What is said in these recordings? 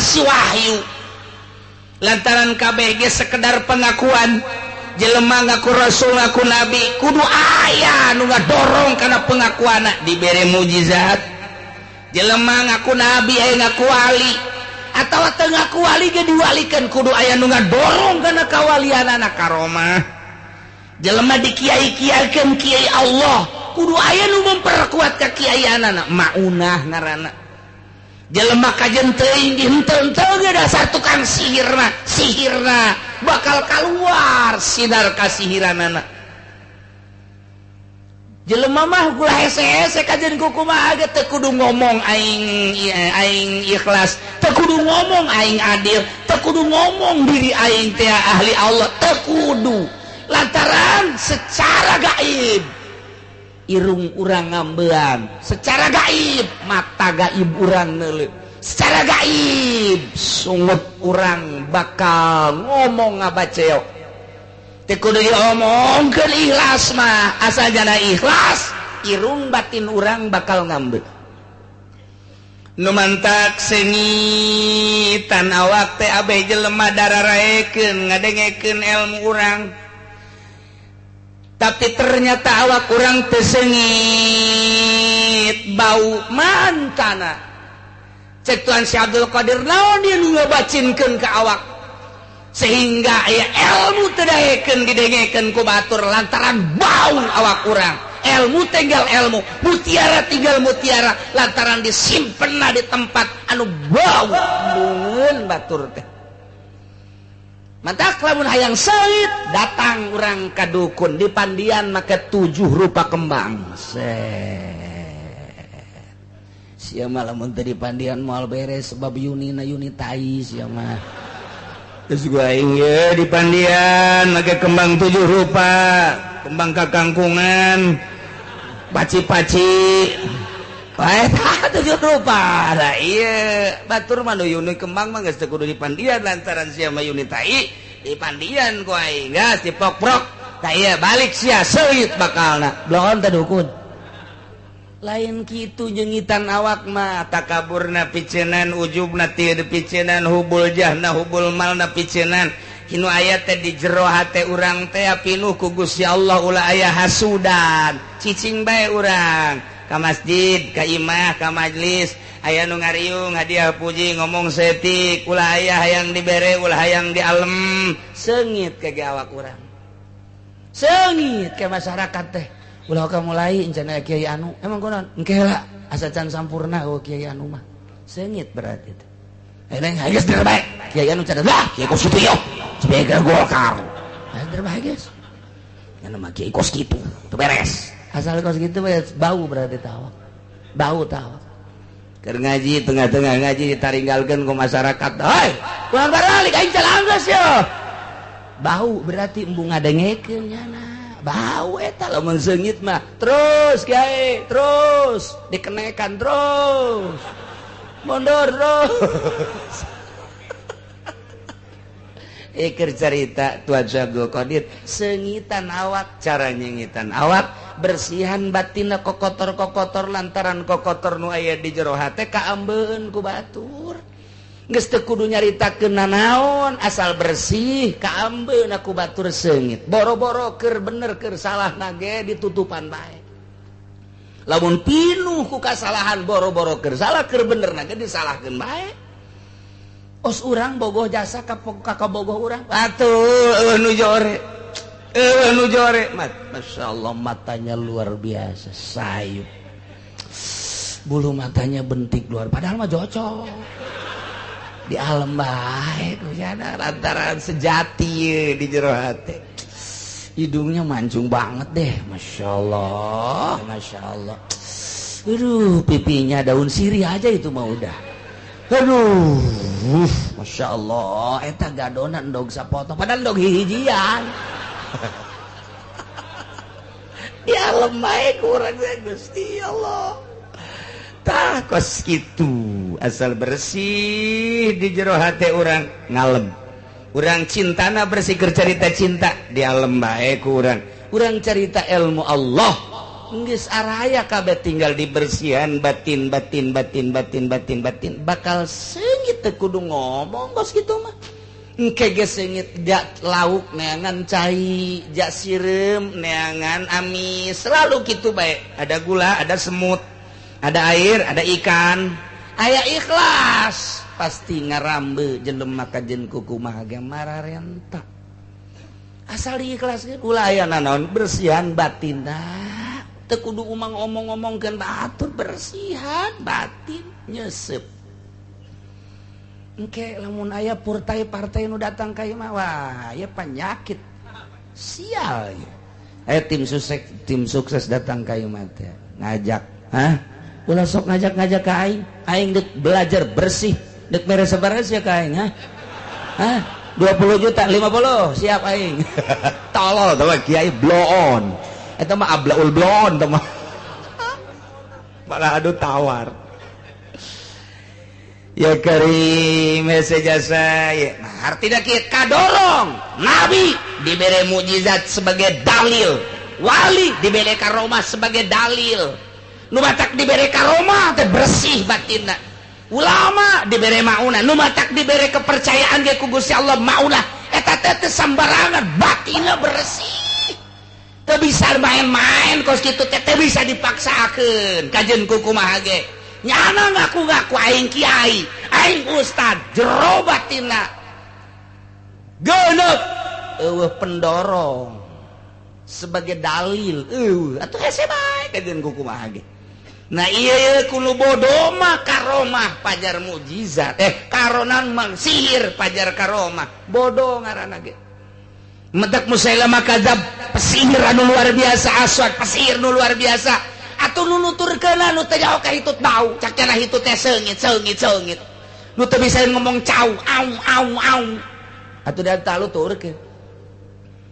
saksi wahyu. Lantaran KBG sekedar pengakuan, jelema ngaku rasul ngaku nabi kudu aya nu ngadorong kana pengakuanna dibere mujizat. Jelema ngaku nabi aya ngaku wali atawa teu ngaku wali ge diwalikeun kudu aya nu ngadorong kana kawalianana karomah. Jelema dikiai-kiaikeun kiai Allah kudu aya nu memperkuat kakiaianana maunah ngaranna. Jelema kajen teuing dihenteu-henteu ge dasar tukang sihirna, sihirna bakal keluar sinar kasihiranana. Jelema mah ulah hese-hese kajen kumaha ge teu kudu ngomong aing aing ikhlas, teu kudu ngomong aing adil, teu kudu ngomong diri aing teh ahli Allah, teu kudu. Lantaran secara gaib irung urang ngambean, secara gaib mata gaib urang neuleuh, secara gaib sungut urang bakal ngomong ngabaceok. Teu kudu diomongkeun ikhlas mah, asal jana ikhlas irung batin urang bakal ngambeun. Nu mantak sengitan awak teh abeh jelema dararaekeun ngadengekeun ilmu urang. Tapi ternyata awak kurang tesengit bau mantana. Cek Tuhan Syekh Abdul Qadir naon dia nu ngabacinkeun ka awak sehingga aya ilmu teu daekeun didengekeun ku batur lantaran bau awak urang. Ilmu tinggal ilmu, mutiara tinggal mutiara lantaran disimpenna di tempat anu bau bungeun batur teh. Mantak lamun hayang seungit datang urang ka dukun di pandian make 7 rupa kembang. Set. Sia mah lamun teu di pandian moal beres sebab yunina yuni tai sia mah. Terus gua aing ye di pandian make kembang 7 rupa, kembang kakangkungan, paci-paci. Wae tah 7 rupa. Lah ieu batur mah nu yuni kembang mah geus teu kudu dipandian lantaran sia mah yuni tai dipandian ku aing geus dipokprok. Tah ieu balik sia seungit bakalna. Bloon teh dukun. Lain kitu nyengitan awak mah takaburna picenan ujubna teu dipiceunan hubul jahna hubul malna picenan. Hinu aya teh di jero hate urang teh pinuh ku Gusti Allah ulah aya hasudan. Cicing bae urang ka masjid, ka imah, ka majlis, aya nu ngariung hadiah puji ngomong setik, ulah aya hayang dibere, ulah hayang dialem, seungit ka ge awak urang. Seungit ka masyarakat teh. Ulah ka mulai encan aya kiai anu, emang kunaon? Engke heula asa can sampurna eueuh kiai anu mah. Seungit berarti teh. Neng geus terbaik. Kiai anu can lah, kiai kos kitu yo. Sebagai Golkar. Geus terbaik geus. Nya mah kiai kos kitu, teu beres. Asal kos gitu bau berarti tawa. Bau tawa. Keur ngaji tengah-tengah ngaji ditaringgalkeun ku masyarakat. Hei, kurang baralik aing calanggeus yo. Bau berarti embung ngadengekeun nyana. Bau eta lamun seungit mah. Terus kiai, terus dikenekan terus. Mundur terus. Iker cerita Tuan Syekh Abdul Qadir sengitan awak, cara nyengitan awak bersihan batinna kokotor-kokotor lantaran kokotor nu aya di jero hate kaambeun ku batur. Geus teu kudu nyaritakeun nanaon asal bersih kaambeun ku batur seungit. Boro-boro keur bener keur salah nage ditutupan bae. Lamun pinuh ku kasalahan boro-boro keur salah keur bener nage disalahkeun bae. Os urang bogoh jasa ka kabogoh urang. Atuh eueuh nu jore. Eueuh nu jore. Masya Allah matanya luar biasa sayup. Bulu matanya bentik luar padahal mah jocok. Di alam bae kujana lantaran sejati di jero hate. Hidungnya mancung banget deh, Masya Allah, Masya Allah. Aduh, pipinya daun sirih aja itu mah udah. Aduh, Masya Allah, eta gadona endog sapotong, padahal endog hihijian. Ya lemai kurang Gusti Allah. Tah kos kitu, asal bersih di jero hate urang ngalem. Urang cintana bersih keur carita cinta di alem bae ku urang. Urang carita ilmu Allah. Geus araya kabeh tinggal dibersihan batin batin batin batin batin batin bakal seungit teu kudu ngomong kos kitu mah. Engke ge seungit jak lauk neangan cai, jak sireum neangan amis, selalu kitu bae. Ada gula, ada semut, ada air, ada ikan. Aya ikhlas pasti ngarambe jelema kajen kukumaha ge mararenta. Asal diikhlaskeun ulah aya nanaon bersihan batin dah. Teu kudu umang omong-omongkeun batur, bersihan batin nyesep. Engke lamun aya partai-partai nu datang ka imah, wah ya penyakit sial. Aya tim sukses datang ka imah teh ngajak, hah? Ulah sok ngajak-ngajak ka aing, aing dek belajar bersih, dek mere sabaraha sia ka aing, hah? Hah? 20 juta, 50, siap aing. Tolol teh kiai bloon. Eta mah ablaul bloon teh mah. Malah adu tawar. Ya karim hese jasa ya. Nah, artinya kieu kadorong nabi dibere mukjizat sebagai dalil, wali dibere karomah sebagai dalil, nu matak dibere karomah teh bersih batinna, ulama dibere maunah, nu matak dibere kepercayaan ge ku Gusti Allah maunah, eta teh teu sambarangan, batinna bersih, teu bisa main-main kos kitu teh, teu bisa dipaksakeun kajeun ku kumaha ge. Nyana ngaku-ngaku aing kiai, aing ustad, jero batinna geuneup eueuh pendorong sebagai dalil, eueuh atuh hese bae kajeun ku kumaha ge. Nah ieu kudu bodoh mah karomah pajar mukjizat, karonan mang sihir pajar karomah, bodoh ngaranna ge. Medak Musailamah kadzab, pesihir anu luar biasa, aswad pesihir nu luar biasa. Atuh nu nuturkeun nu teu jauh ka hitut bau, cak cenah hitut teh seungit seungit seungit. Nu teu bisa ngomong cau, au au au. Atuh da taluturkeun.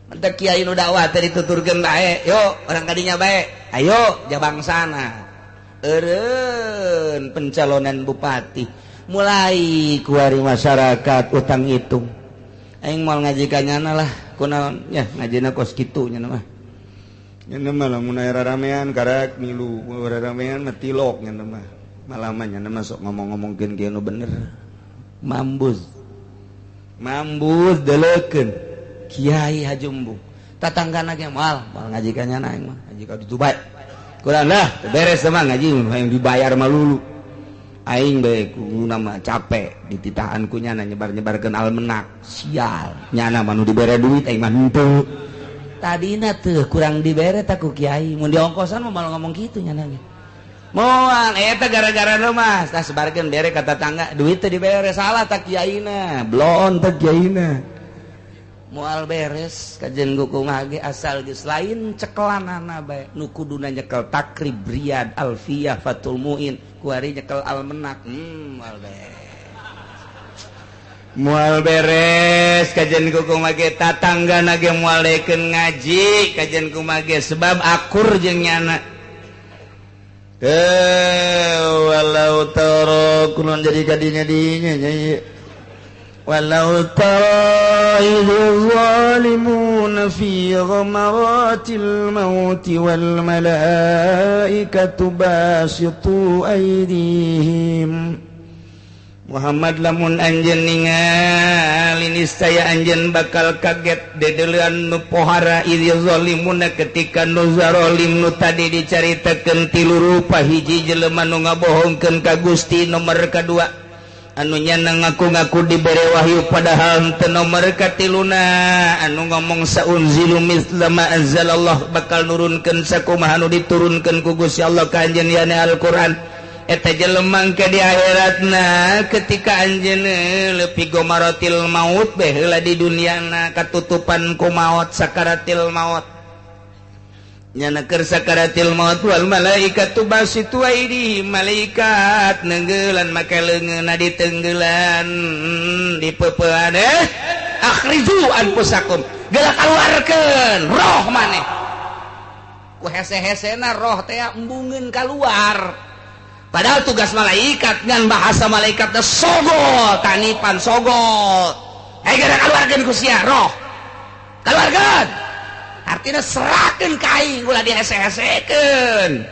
Mentek kiai nu dakwah teh dituturkeun bae, yo orang kadinya bae. Ayo jabangsana. Eureun pencalonan bupati. Mulai kuari masyarakat utang hitung. Aing moal ngaji ka nyana lah, kunaon ya ngajina kos kitu nya mah. Nyana mah lamun aya raramean karak milu, raramean mah tilok nyana mah. Malah mah nyana mah sok ngomong-ngomongkeun kieu nu bener. Mambuz. Mambuz deleukeun Kiai Hajumbung. Tatanggana ge moal, moal ngaji ka nyana aing mah, ngaji ka ditu bae. Kurang lah, beres mah ngaji hayang dibayar mah lulu. Aing bae kuduna mah capek dititahan ku nyana nyebar-nyebarkeun almenak. Sial, nyana mah nu dibere duit aing mah henteu. Tadina tuh kurang dibere tak ku kiai, mun diongkosan mah malah ngomong kitu nyana ge. Moal eta gara-gara nu mah tah sebarkeun bere ka tatangga, duit teh dibere salah tak kiaina, bloon teh kiaina. Moal beres kajen kumaha ge asal geus lain cekelanana bae nu kuduna nyekel Takrib, Riyad, Alfiyah, Fathul Muin, kuari nyekel almenak. Moal beres. Moal beres kajen kumaha ge tatanggana ge moal dekeun ngaji kajen kumaha ge sebab akur jeung nyana. Walau tara kulon jadi kadinya dinya nya. Walau tara idz zalimuna fi ghamaratil maut wal malaikatu basitu aydihim. Muhammad lamun anjeun ningali niscaya anjeun bakal kaget dedeuleun nu pohara idz zalimuna ketika nu zalim nu tadi dicaritakeun tilu rupa hiji jelema nu ngabohongkeun ka Gusti nomor kadua anu nyana ngaku-ngaku dibere wahyu padahal teu nomor katiluna anu ngomong saunzilu mitsla ma anzalallah bakal nurunkeun sakumaha nu diturunkeun ku Gusti Allah ka anjeun yane Al-Qur'an. Eta jelema ke di akhiratna ketika anjeun leupi gomaratil maut beh heula di duniana katutupan ku maot sakaratil maut nyana keur sakaratil maut wal malaikatu basitu aidi malaikat neunggelan make leungeunna ditenggelan dipeupean akhriju anfusakum geura kaluarkeun roh maneh ku hese-hesena roh teh embungeun kaluar. Padahal tugas malaikat ngan bahasa malaikat teh sogol tanipan sogol. Geura kaluarkeun ku sia roh. Kaluarkeun. Artina serahkeun ka aing ulah dihese-hesekeun.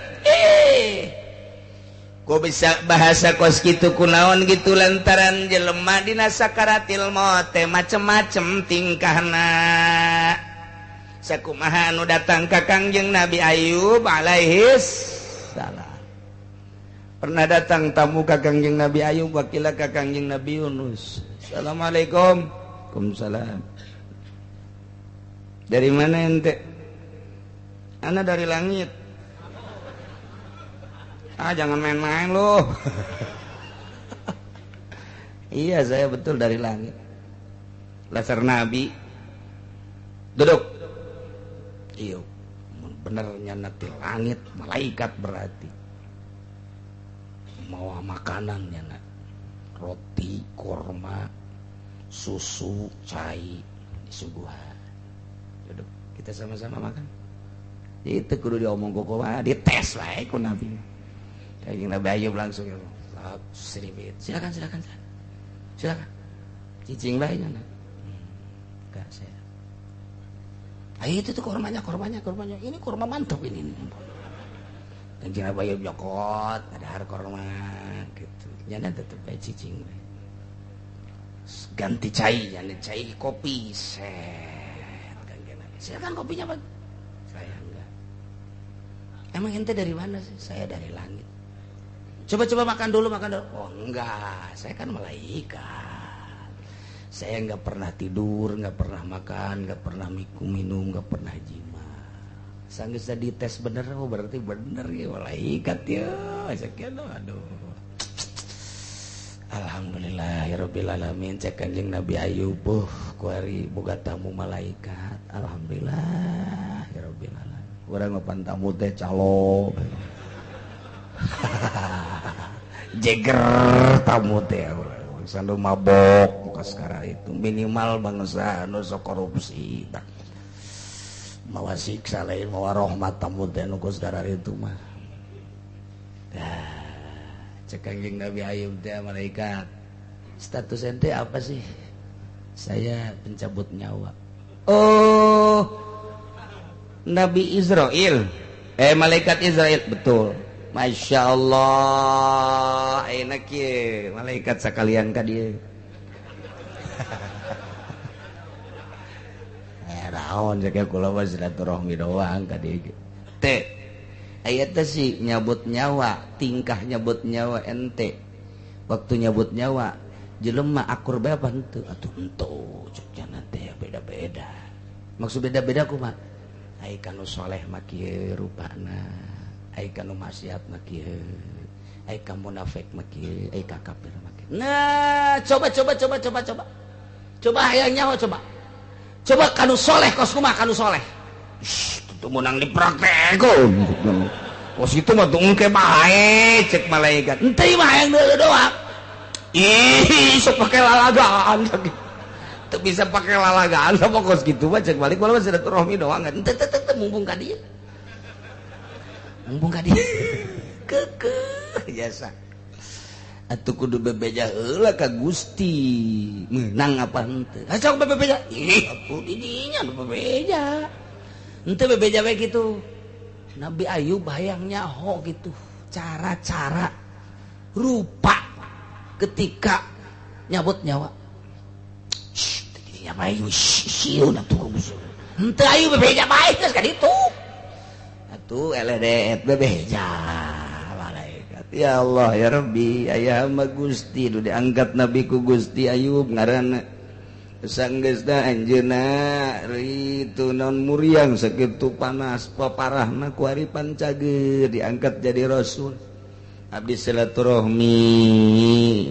Kok bisa bahasa kos kitu kunaon gitu lantaran jelema dina sakaratil maut teh macem-macem tingkahna. Sakumaha anu datang ka Kangjeng Nabi Ayub alaihis salam. Pernah datang tamu ka Kangjeng Nabi Ayub, wakila ka Kangjeng Nabi Yunus. Assalamualaikum. Waalaikumsalam. Dari mana ente? Ana dari langit. Ah, jangan main-main loh. Iya, saya betul dari langit. Laser Nabi. Duduk. Iya, benernya nanti langit, malaikat berarti. Mau makanan ya nak. Roti, korma, susu, cai, disuguhan. Duduk, kita sama-sama makan. Itu kudu diomong kok mah, dites wae ku Nabi. Kanjeng Nabi Ayub langsung ya, seribit. Silakan, silakan, silakan. Silakan. Cicing bae nya. Enggak saya. Ayo itu tuh kormanya, kormanya, kormanya. Ini korma mantap ini. Kanjeng Nabi Ayub nyokot, ada har korma gitu. Nyana tetep bae cicing bae. Ganti cai, nyana cai kopi set. Kanjeng Nabi. Silakan kopinya, Pak. Saya enggak. Emang ente dari mana sih? Saya dari langit. Coba-coba makan dulu, makan dulu. Oh enggak, saya kan malaikat. Saya enggak pernah tidur, enggak pernah makan, enggak pernah minum, enggak pernah jima. Sanggeus dites bener, oh berarti bener ya malaikat ya. Sekian aduh. Alhamdulillahirabbil alamin, cek Kanjeng Nabi Ayub, kuari boga tamu malaikat. Alhamdulillahirabbil alamin. Urang mah tamu teh calo. Jeger tamu teh bangsa nu mabok muka sekarang itu minimal bangsa nu sok korupsi mawa siksa lain mawa rahmat tamu teh nu sekarang itu mah. Dah cek Kangjeng Nabi Ayub teh malaikat, status ente apa sih? Saya pencabut nyawa. Oh, Nabi Israel, malaikat Israel, betul. Masya Allah, enak ya, malaikat sekalian ka dia. Naon cek kula mah silaturahmi doang ka dieu. Teh, aya teh sih nyabut nyawa, tingkah nyabut nyawa ente. Waktu nyabut nyawa, jelema akur bae apa henteu? Atuh henteu, cek jana teh beda-beda. Maksud beda-beda kumaha? Ai kanu soleh mah kieu rupana. Ai kanu maksiat mah kieu, ai ka munafik mah kieu, ai ka kafir mah kieu. Nah, coba coba coba coba coba. Coba hayang nyawa coba. Coba kanu soleh kos kumaha kanu soleh. Shh, teu meunang dipraktekkeun. Kos itu mah teu engke bae cek malaikat. Henteu mah hayang deuleu doang. Ih, sok pake lalagaan. Teu bisa pake lalagaan sama kos kitu mah cek balik mah silaturahmi doang. Henteu teu teu mumpung ka dieu. Mumpung ka dieu. Keukeuh jasa. Atuh kudu bebeja heula ka Gusti. Meunang apa henteu? Ha sok bebeja. Ih, atuh di dinya nu bebeja. Henteu bebeja we kitu. Nabi Ayub hayang nyaho gitu. Cara-cara rupa ketika nyabut nyawa. Shh, di dinya bae sieun atuh ku Gusti. Henteu ayu bebeja bae geus ka ditu. Atuh eleh bebeja malaikat. Ya Allah ya Rabbi, aya mah Gusti nu diangkat Nabi ku Gusti Ayub ngaranna. Sanggeusna anjeunna ritu naon muriang sakitu panas paparahna ku ari pancager diangkat jadi rasul. Abdi silaturahmi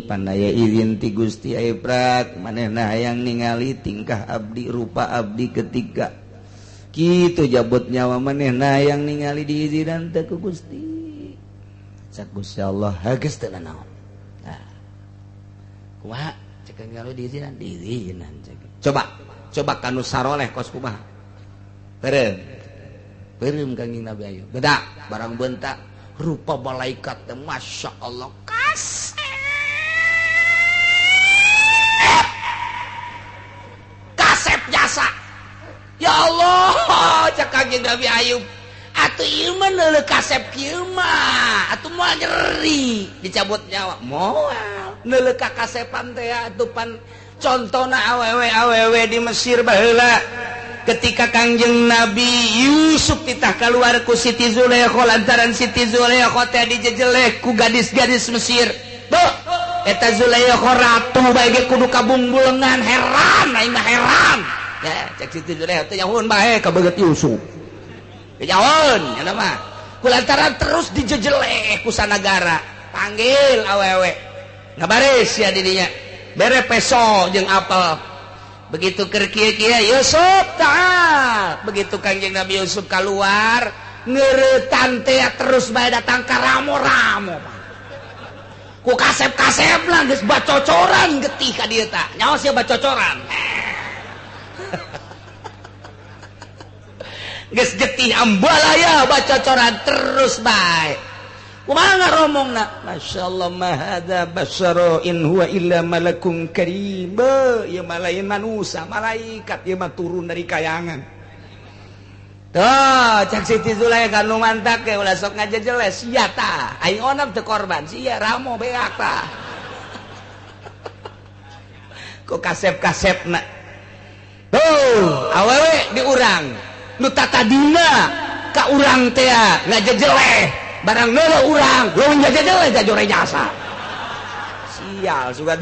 pandaya izin ti Gusti Ayub prak manehna hayang ningali tingkah abdi rupa abdi ketika kitu jabut nyawa manehna yang ningali diizinan teh ku Gusti. Cak Gusti Allah hageus teu nanaon. Nah. Kumaha cek ngalu diizinan? Diizinan cek. Coba, coba kanu saroleh kos kumaha. Beureum. Beureum Kangjeng Nabi Ayub. Beda barang bentak rupa malaikat teh Masya Allah kasep. Kasep jasa. Ya Allah, cek Kangjeng Nabi Ayub. Atuh ieu mah neuleuh kasep kieu mah atuh moal nyeri dicabut nyawa moal neuleuh ka kasepan teh atuh pan contona awewe-awewe di Mesir baheula ketika Kangjeng Nabi Yusuf titah keluar ku Siti Zulaikha lantaran Siti Zulaikha teh dijejeleh ku gadis-gadis Mesir. Tuh eta Zulaikha ratu bae ge kudu kabungbulengan heran aing mah heran. Ya cek Siti Zulaikha teh nyahoeun bae ka beungeut Yusuf. Nyahoeun nya mah. Kulantaran terus dijejeleh ku sanagara. Panggil awewe. Ngabaris sia di dinya. Bere peso jeung apel. Begitu keur kieu-kieu Yusuf ta'al. Begitu Kangjeng Nabi Yusuf keluar ngeuretan teh terus bae datang ka ramo-ramo. Ku kasep-kasep lah geus bacocoran getih ka dieu tah. Nyaho sia bacocoran. Geus getih ambalaya bacocoran terus bae. Kumaha ngaromongna? Masyaallah ma hadza basyara in huwa illa malakun karim. Ieu mah lain manusia, malaikat ieu mah turun dari kayangan. Tuh, cak Siti Zulaikha nu mantak ge ulah sok ngajejeles sia tah. Aing onam teu korban, sia ramo beak tah. Ku kasep-kasepna. Tuh, awewe di urang. Nu tatadina ka urang teh ngajejeleh. Barang neuleuh urang, leuwih ngajejeleh jajore jasa. Sial sugan.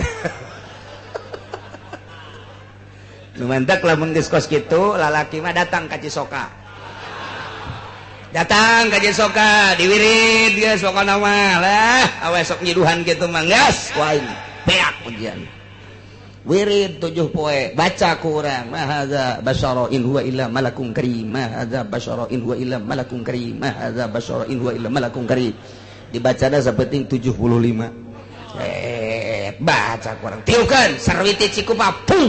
Nu mantak lamun geus kos kitu, lalaki mah datang ka Cisoka. Datang ka Cisoka, diwirid geus pokona mah lah, awe sok nyiduhan kitu mah geus ku aing beak ujian. Wirid 7 poe, baca ku urang, ma hadza basyara in huwa illa malakun karim, ma hadza basyara in huwa illa malakun karim, ma hadza basyara in huwa illa malakun karim. Dibacana sapenting 75. Baca ku urang. Tiukeun sarwiti cikupa pung.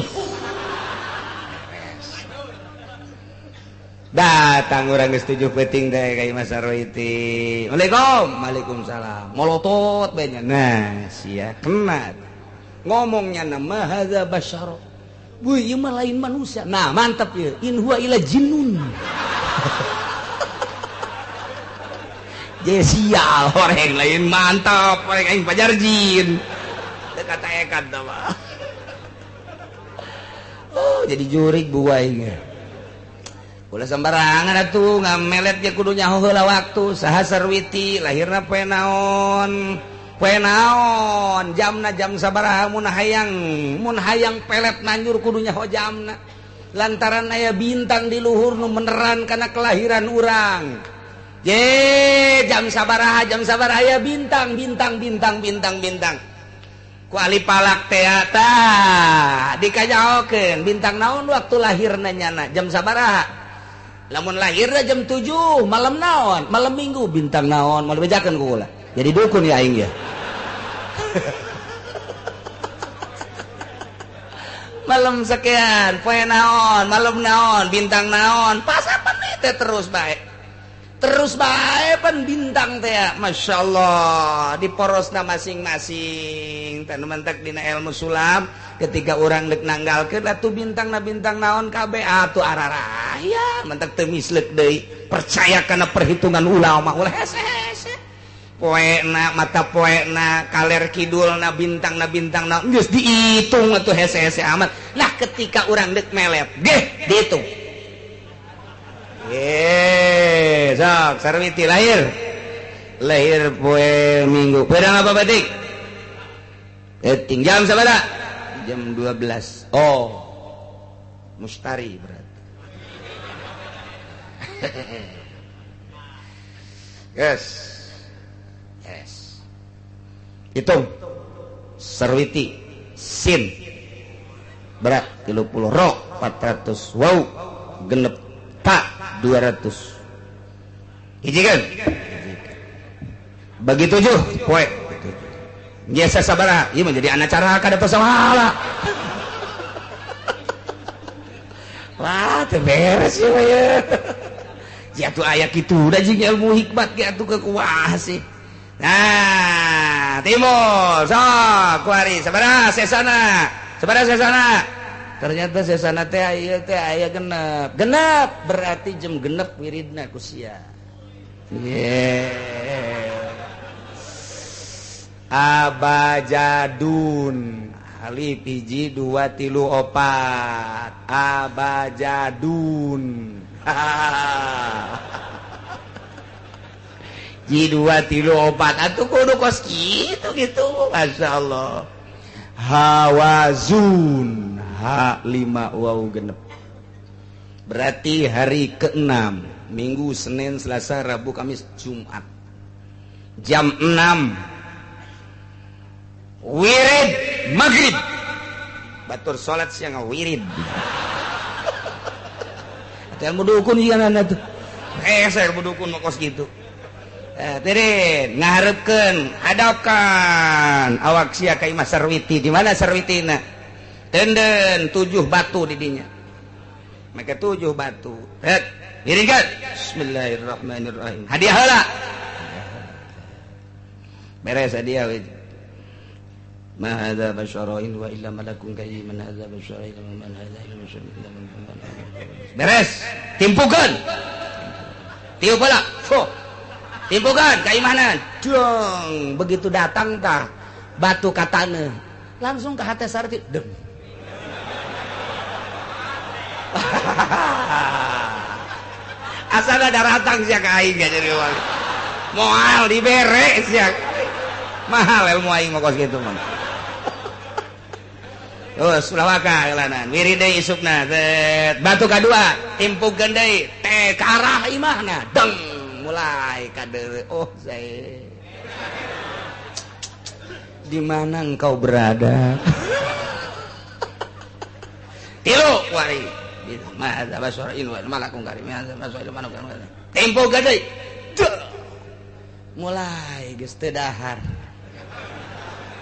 Datang urang geus 7 peuting teh ka Imah Sarwiti. Waalaikum, waalaikumsalam. Molotot bae nya. Nah, sia kena. Ngomongnya nama hadza basyara. Wih, ieu mah lain manusia. Nah, mantap ya. In huwa illa jinnun. Je sial orang lain mantap, orang aing pajar jin. Teu kata ekan tah mah. Oh, jadi jurig buai. Ulah sembarangan atuh ngamelet ge kudu nyaho heula waktu. Saha Sarwiti lahirna poe naon? Poe naon jamna jam sabaraha mun hayang pelet nanjur kudu nyaho jamna lantaran aya bintang di luhur nu meneran kana kelahiran urang. Ye jam sabaraha aya bintang bintang bintang bintang bintang ku ahli palak teh tah dikanyahokeun bintang naon waktu lahirna nyana jam sabaraha lamun lahirna jam 7 malam naon malam minggu bintang naon moal bejakeun ku kula. Jadi dukun ya aing ya. Malam sekian, poe naon, malam naon, bintang naon, pas apa nih teh terus bae. Terus bae pan bintang teh ya. Masya Allah, di porosna masing-masing. Tah nu mentek dina ilmu sulam, ketika urang deuk nanggalkeun atuh bintangna bintang naon kabeh atuh araraya, mentek teu misleuk deui. Percaya kana perhitungan ulama ulah hese-hese. Poena mata poena kaler kidulna bintangna bintangna geus dihitung atuh hese-hese amat. Nah ketika urang deuk melet geh dihitung. Ye, sok Sarwiti lahir. Lahir poe Minggu. Pedang apa batik? Eting jam sabaraha? Jam 12. Oh. Mustari berarti. Yes. Yes. Hitung. Sarwiti sin berat 30 ro 400 wow genep ta 200. Hiji kan? Bagi 7 poe. Biasa sabaraha? Ieu mah jadi anak cara kada pasahala. Wah, teu beres ieu mah ya. Jatuh aya kitu da jeung ilmu hikmat ge atuh kekuah sih. Nah, timur sok kuari sabaraha sesana? Sabaraha sesana? Ternyata sesana teh ieu teh aya genep. Genep berarti jam genep wiridna ku sia. Yeah. Abajadun alif hiji 2 3 4 abajadun. Ji 2 3 4 atuh kudu kos kitu gitu. Masya Allah. Hawazun H 5 waw genep. Berarti hari ke-6, Minggu, Senin, Selasa, Rabu, Kamis, Jumat. Jam 6 wirid maghrib. Batur salat siang wirid. Atau ilmu dukun ieu tuh. Saya ilmu dukun mah kos kitu. Tirin ngaharepkeun, hadapkan awak sia ka imah Sarwiti. Di mana Sarwitina? Tenden 7 batu di dinya. Maka 7 batu. Hek, wiridkan. Bismillahirrahmanirrahim. Hadiah heula. Beres hadiah we. Ma hadza basyarain wa illa malakun karim man hadza basyarain wa man hadza illa basyarun. Beres, timpukeun. Tiup heula. Fuh. Timpukan keimanan. Dong, begitu datang tah batu ka taneuh, langsung ke hati sarti dem. Asal ada ratang sia ka aing jadi urang. Moal dibere sia. Mahal ilmu aing mah kos kitu mah. Terus ulah waka heulanan. Wirid deui isukna. Batu kadua timpukeun deui teh ka arah imahna. Deng. Mulai kader, oh saya di mana engkau berada? Tilu wari, ma basarain wa malakum karim, ma tempo gade, mulai geus teu dahar.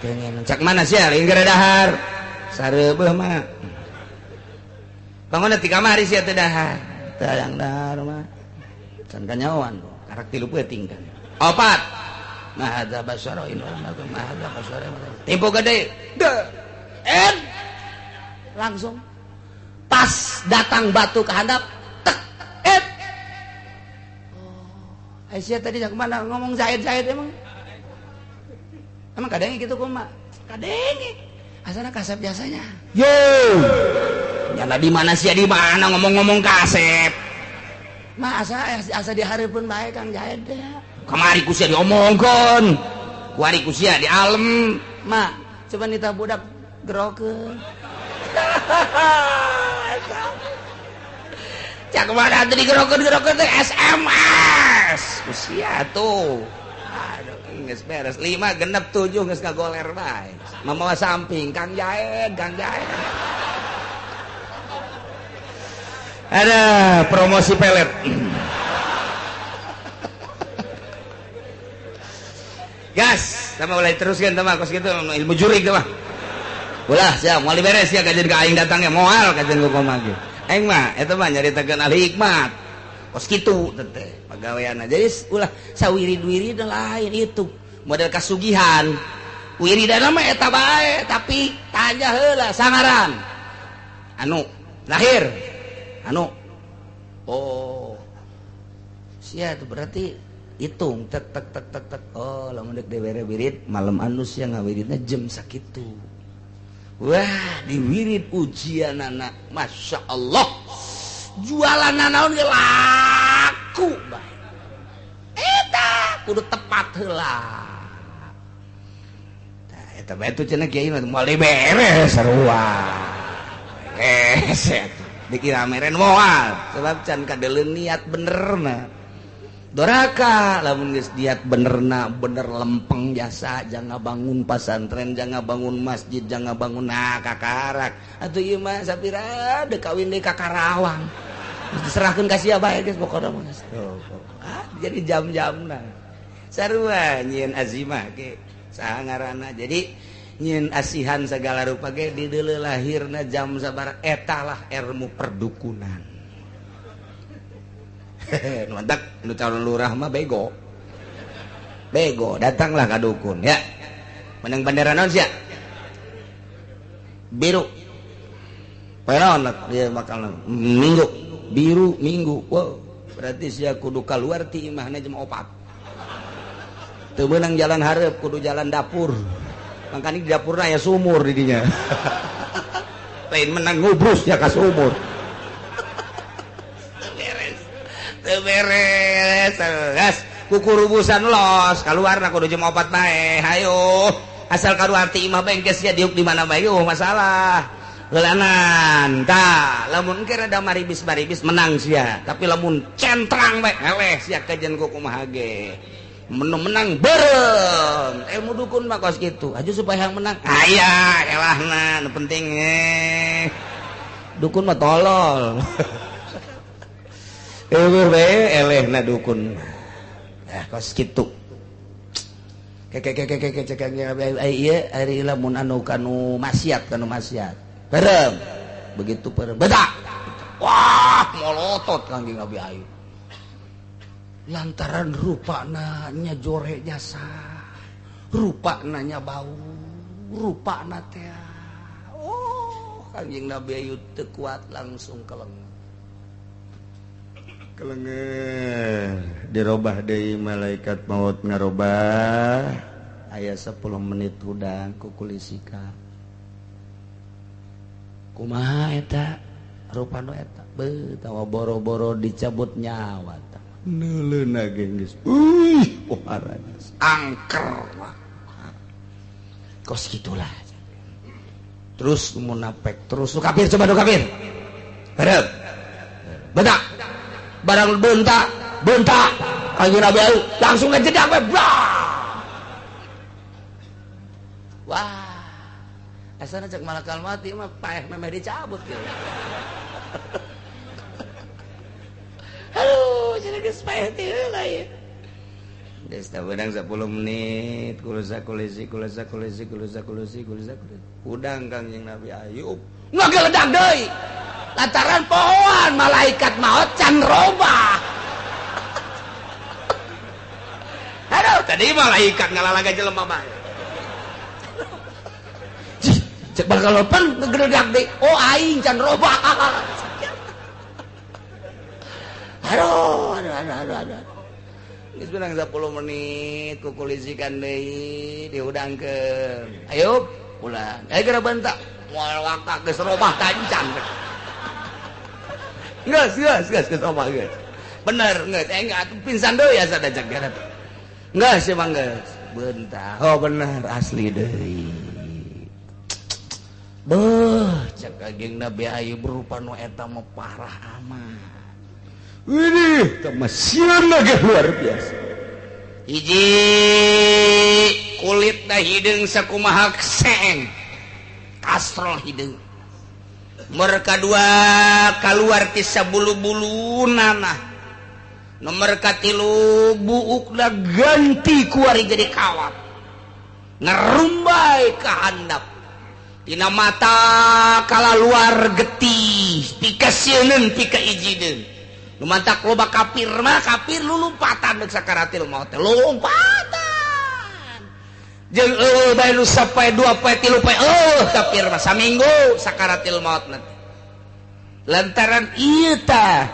Pengen cak mana sia lain gara dahar, sareubeeh mah. Bangun ti kamari sia teu dahar, teu hayang dahar mah. Can kanyawan. Karak tilu peuting kan. Opat. Ma hadza basyarain wa ma hadza basyarain. Tempo gede. En langsung pas datang batu ke handap tek et. Oh, Aisyah tadi jak mana ngomong Zaid-Zaid emang. Emang kadenge gitu kumaha? Kadenge. Asana kasep biasanya. Yo. Nyala di mana sia di mana ngomong-ngomong kasep. Ma asa dihareupeun bae Kang Zaid teh. Kamari ku sia diomongkeun. Kuari ku sia di alem. Ma, coba nita budak gerokeun. Cak mana teh digerokeun-gerokeun teh SMS. Ku sia tuh. Aduh, geus beres 5 genep 7 geus ngagoler bae. Mamawa samping Kang Zaid, Kang Zaid. Ada promosi pelet. Gas, sama mulai teruskan sama kos gitu ilmu jurik sama. Ulah, siap, mau beres ya kajian ke aing datangnya moal kajian ku kumaha ge. Aing mah eta mah nyaritakeun ahli hikmat. Kos kitu teh pagaweanna. Jadi ulah sawirid-wirid lain itu model kasugihan. Wiridana mah eta bae tapi tanya heula sangaran. Anu lahir anu oh sia itu berarti hitung tek tek tek tek tek oh lamun deuk dibere wirid malam anu sia ngawiridna jam sakitu. Wah diwirid ujianana Masya Allah jualan naon ge laku bae eta kudu tepat heula. Tah eta bae tuh cenah kiai mah moal dibere sarua beres eta dikira meren moal sebab can kadeuleun niat benerna doraka lamun geus niat benerna bener lempeng jasa jangan bangun pasantren jangan bangun masjid jangan bangun nah kakarak atuh ieu mah sapira deuk kawin deui ka Karawang diserahkeun ka sia bae geus pokona mah jadi jam-jamna sarua nyieun azimah ge saha ngaranna jadi nyin asihan segala rupa ge di deuleu lahirna jam sabar eta lah ilmu perdukunan. Mantap nu calon lurah mah bego. Bego datanglah ka dukun ya. Menang bendera naon sia? Biru. Poe naon dia bakal minggu. Biru minggu. Wow. Berarti sia kudu kaluar ti imahna jam 4. Teu meunang jalan hareup, kudu jalan dapur. Makanya di dapurna aya sumur di dinya. Lain menang ngubrus ya ka sumur. Teu beres. Teu beres. Gas kukurubusan los, kaluarna kudu jam 4 bae. Hayo. Asal kaluar ti imah bae geus sia diuk di mana bae eueuh masalah. Heulanan tah, lamun engke rada maribis-maribis menang sia, tapi lamun centrang bae eleh sia kajen ku kumaha ge. Menang beureum. Ilmu dukun mah kos kitu. Aju supaya yang menang. Aya elahna nu penting Dukun mah tolol. Eueuh bae elehna dukun. Eh kos kitu. Keke cek ieu ari lamun anu kanu maksiat kanu maksiat. Beureum. Begitu beureum. Bedak. Wah, molotot Kangjeng Nabi Ayub. Lantaran rupana nya jore jasa, rupana nya bau, rupana teh. Oh, Kangjeng Nabi Ayub teu kuat langsung keleng. Kelengen dirobah deui malaikat maut ngarobah aya 10 menit hudang ku kulisika. Kumaha eta rupana eta beuh tawa boro-boro dicabut nyawa tah. Neuleuna ge geus euy pohara angker kos gitulah. Terus munafik terus nu kafir coba nu kafir. Bareng. Bedak. Barang bentak, bentak. Kanjeng Nabi langsung ngejedak we. Wah. Asana cek malakal mati mah paeh memeh dicabut gitu. Aduh, jadi geus paeh teh heula ieu. Geus tah beunang 10 menit, kulusa kulisi kulusa kulisi kulusa kulisi kulusa. Udang Kangjeng Nabi Ayub ngageledak deui. Lantaran pohoan malaikat maut can robah. Aduh, tadi malaikat ngalalaga jelema mah. Cek bakal pan ngegeledak deui. Oh aing can robah. Aduh, aduh, aduh, aduh, aduh. Geus beunang 10 menit kukulisikan deui dihudangkeun. Ayo pulang. Ayo geura bentak. Moal wakak geus robah tancan. Geus, geus, geus, geus robah geus. Bener geus, atuh pingsan deui asa da cek geura. Geus emang geus. Bentak. Oh bener asli deui. Beuh, cek Kangjeng Nabi Ayub rupa nu eta mah parah amat. Widih, sieun lagi luar biasa. Hiji kulitna hideung sakumaha seeng. Kastrol hideung. Nomor kadua kaluar ti sabulu-bulu nanah. Nomor katilu buukna ganti kuari jadi kawat. Ngerumbai ka handap. Tina mata kalaluar getih, pikasieuneun pikaijineun. Lumantak loba kafir mah kafir lu lompatan deuk sakaratil maut teh lompatan. Jeung eueuh bae nu sapoe dua poe tilu poe eueuh kafir mah saminggu sakaratil maut nanti. Lantaran ieu tah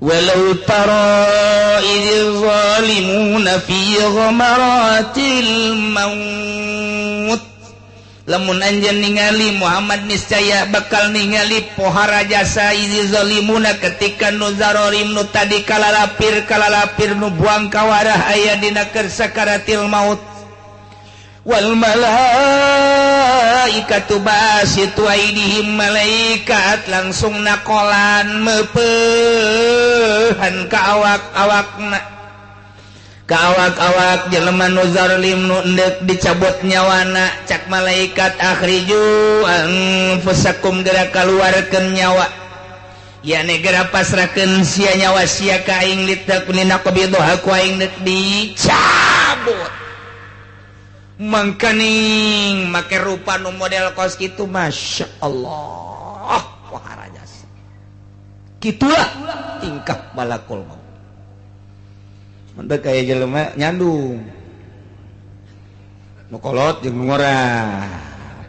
walau tara idz zalimuna fi ghamaratil maut. Lamun anjeun ningali Muhammad niscaya bakal ningali pohara jasa izi zalimuna ketika nu zarorim nu tadi kalalapir kalalapir nu buang kawarah aya dina keur sakaratil maut. Wal malaikatu basitu aidihim malaikat langsung nakolan meupehan ka awak-awakna. Ka awak-awak jelema nu zalim nu endek dicabut nyawana cak malaikat akhriju anfusakum geura kaluarkeun nyawa yakni geura pasrahkeun sia nyawa sia ka aing litaknina qabidha ku aing deuk dicabut. Mangkaning make rupa nu model kos kitu Masya Allah wahara jasa. Kitulah tingkah malakul maut. Mantap kayak jelema nyandung nu kolot jeung nu ngora.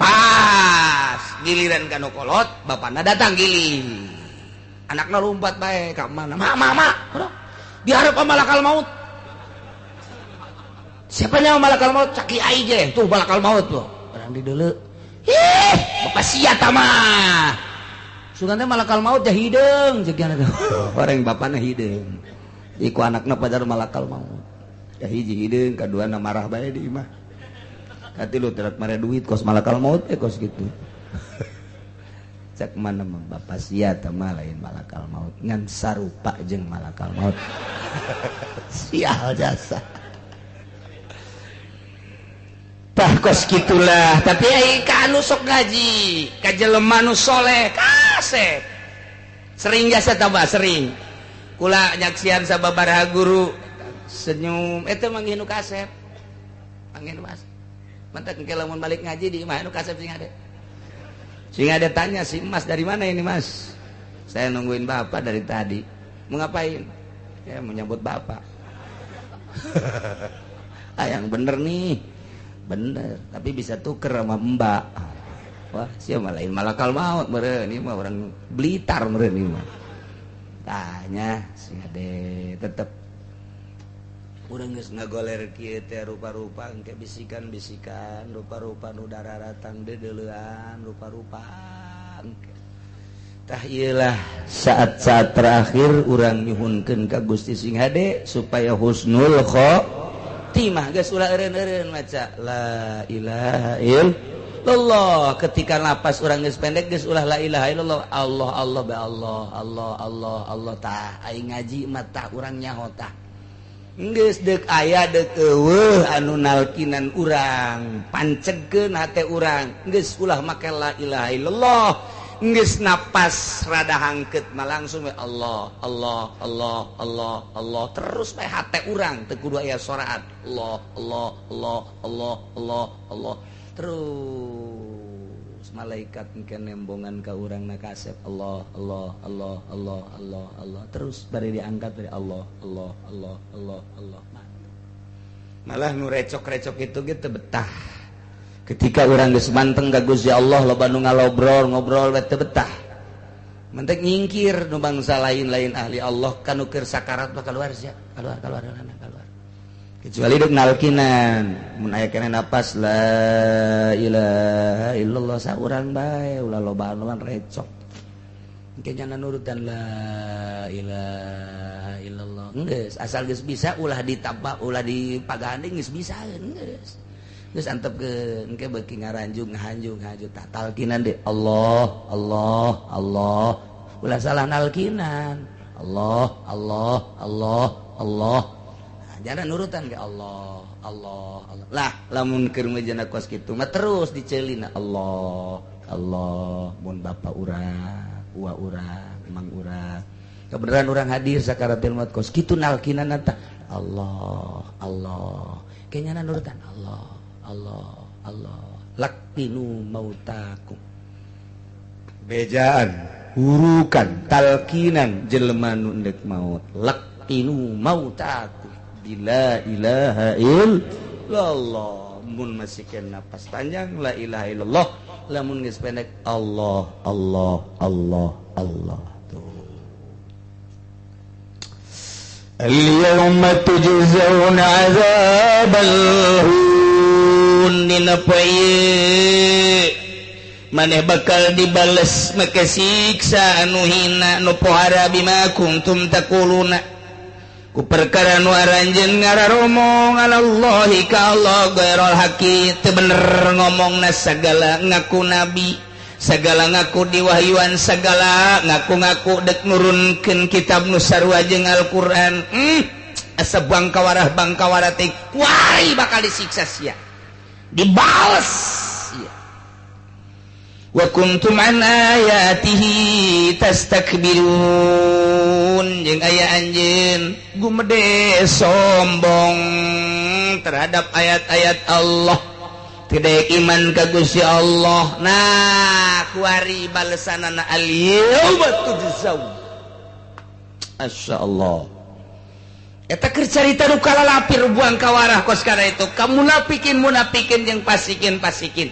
Pas giliran ka nu kolot bapana datang giling. Anakna lompat bae ka mana? Ma ma ma. Diharap malakal maut. Siapa nyawa malakal maut? Caki ai ge tuh malakal maut tuh. Orang di deuleu. Ih, bapak sia mah. Sugan teh malakal maut teh hideung ceuk teh. Orang bapana hideung. Iku anakna padahal malakal maut. Ya hiji hideung, kaduana marah bae di imah. Katilu terat mare duit kos malakal maut teh kos kitu. Cak mana mah bapak sia teh mah lain malakal maut, ngan sarupa jeung malakal maut. Sial jasa. Tah kos kitulah, tapi ai ka anu sok ngaji, ka jelema nu soleh kasep. Sering jasa tambah sering. Kula nyaksian sababaraha guru senyum eta manggih nu kasep. Manggih nu kasep. Mantak engke lamun balik ngaji di imah nu kasep sing ade. Sing ade tanya si Mas dari mana ini Mas? Saya nungguin bapak dari tadi. Mau ngapain? Ya mau nyambut bapak. Ah yang bener nih. Bener, tapi bisa tuker sama mbak. Wah, siapa lain malakal maut meureun ieu mah orang Blitar meureun ieu mah. Tanya si ade tetep urang geus ngagoler kieu teh rupa-rupa engke bisikan-bisikan, rupa-rupa nu dararatang deudeulean, rupa-rupa engke. Tah ieu lah saat-saat terakhir urang nyuhunkeun ka Gusti sing hade supaya husnul khotimah. Geus ulah eureun-eureun maca la ilaha illallah. Ketika napas urang geus pendek geus ulah la ilaha illallah, Allah Allah ba Allah Allah Allah Allah. Tah aing ngaji mah tah urang nyaho tah. Geus deuk aya deuk eueuh anu nalkinan urang, pancegkeun hate urang. Geus ulah make la ilaha illallah. Geus napas rada hangkeut mah langsung we Allah Allah Allah Allah Allah terus bae hate urang teu kudu aya soraat Allah Allah Allah Allah Allah Allah terus malaikat engke nembongan ka urang na kasep Allah Allah Allah Allah Allah Allah terus bari diangkat dari Allah Allah Allah Allah Allah. Malah nu recok-recok itu gitu betah. Ketika urang geus manteng ka Gusti Allah loba nu ngalobrol ngobrol we teu betah. Mentek nyingkir nu bangsa lain-lain ahli Allah kanu keur sakarat mah keluar sia, keluar keluar keluar. Kecuali deuk nalkinan, mun aya keneh napas la ilaha illallah saurang bae ulah lobaan recok. Engke jana nurutan la ilaha illallah. Geus asal geus bisa ulah ditambah ulah dipaganding geus bisa geus. Geus antepkeun engke beuki ngaranjung ngahanjung ngahaju tah talkinan deui Allah Allah Allah ulah salah nalkinan Allah Allah Allah Allah. Nah, jangan nurutan ke Allah Allah Allah lah lamun keur mejana kos kitu mah terus diceulina Allah Allah mun bapa urang uwa urang emang urang kebenaran urang hadir sakaratil maut kos kitu nalkinan tah Allah Allah kayaknya nurutan Allah Allah Allah laqinu mautakum bejaan hurukan talkinan jelema nu endek maut laqinu mautakum bila ilaha illallah. Mun masih kena napas panjang la ilaha illallah, lamun geus pendek Allah Allah Allah Allah. Tuh al-yawma tujzauna azabal hun dina poe maneh bakal dibales make siksa anu hina nu pohara bima kuntum taquluna ku perkara nu aranjeun ngararomong alallahi ka Allah ghairul haqi teu bener ngomongna sagala ngaku nabi sagala ngaku diwahyuan sagala ngaku-ngaku dek nurunkeun kitab nu sarua jeung Al-Qur'an. Asa bangkawarah bangkawarah teh kuari bakal disiksa sia dibales sia. Wa kuntum an ayatihi tastakbirun jeung aya anjeun gumede sombong terhadap ayat-ayat Allah tidak iman ka Gusti Allah. Nah kuari balesanana al-yauma tujzaun. Masyaallah eta keur carita nu kalalapir buang kawarah kos kana itu ka munafikin munafikin jeung pasikin pasikin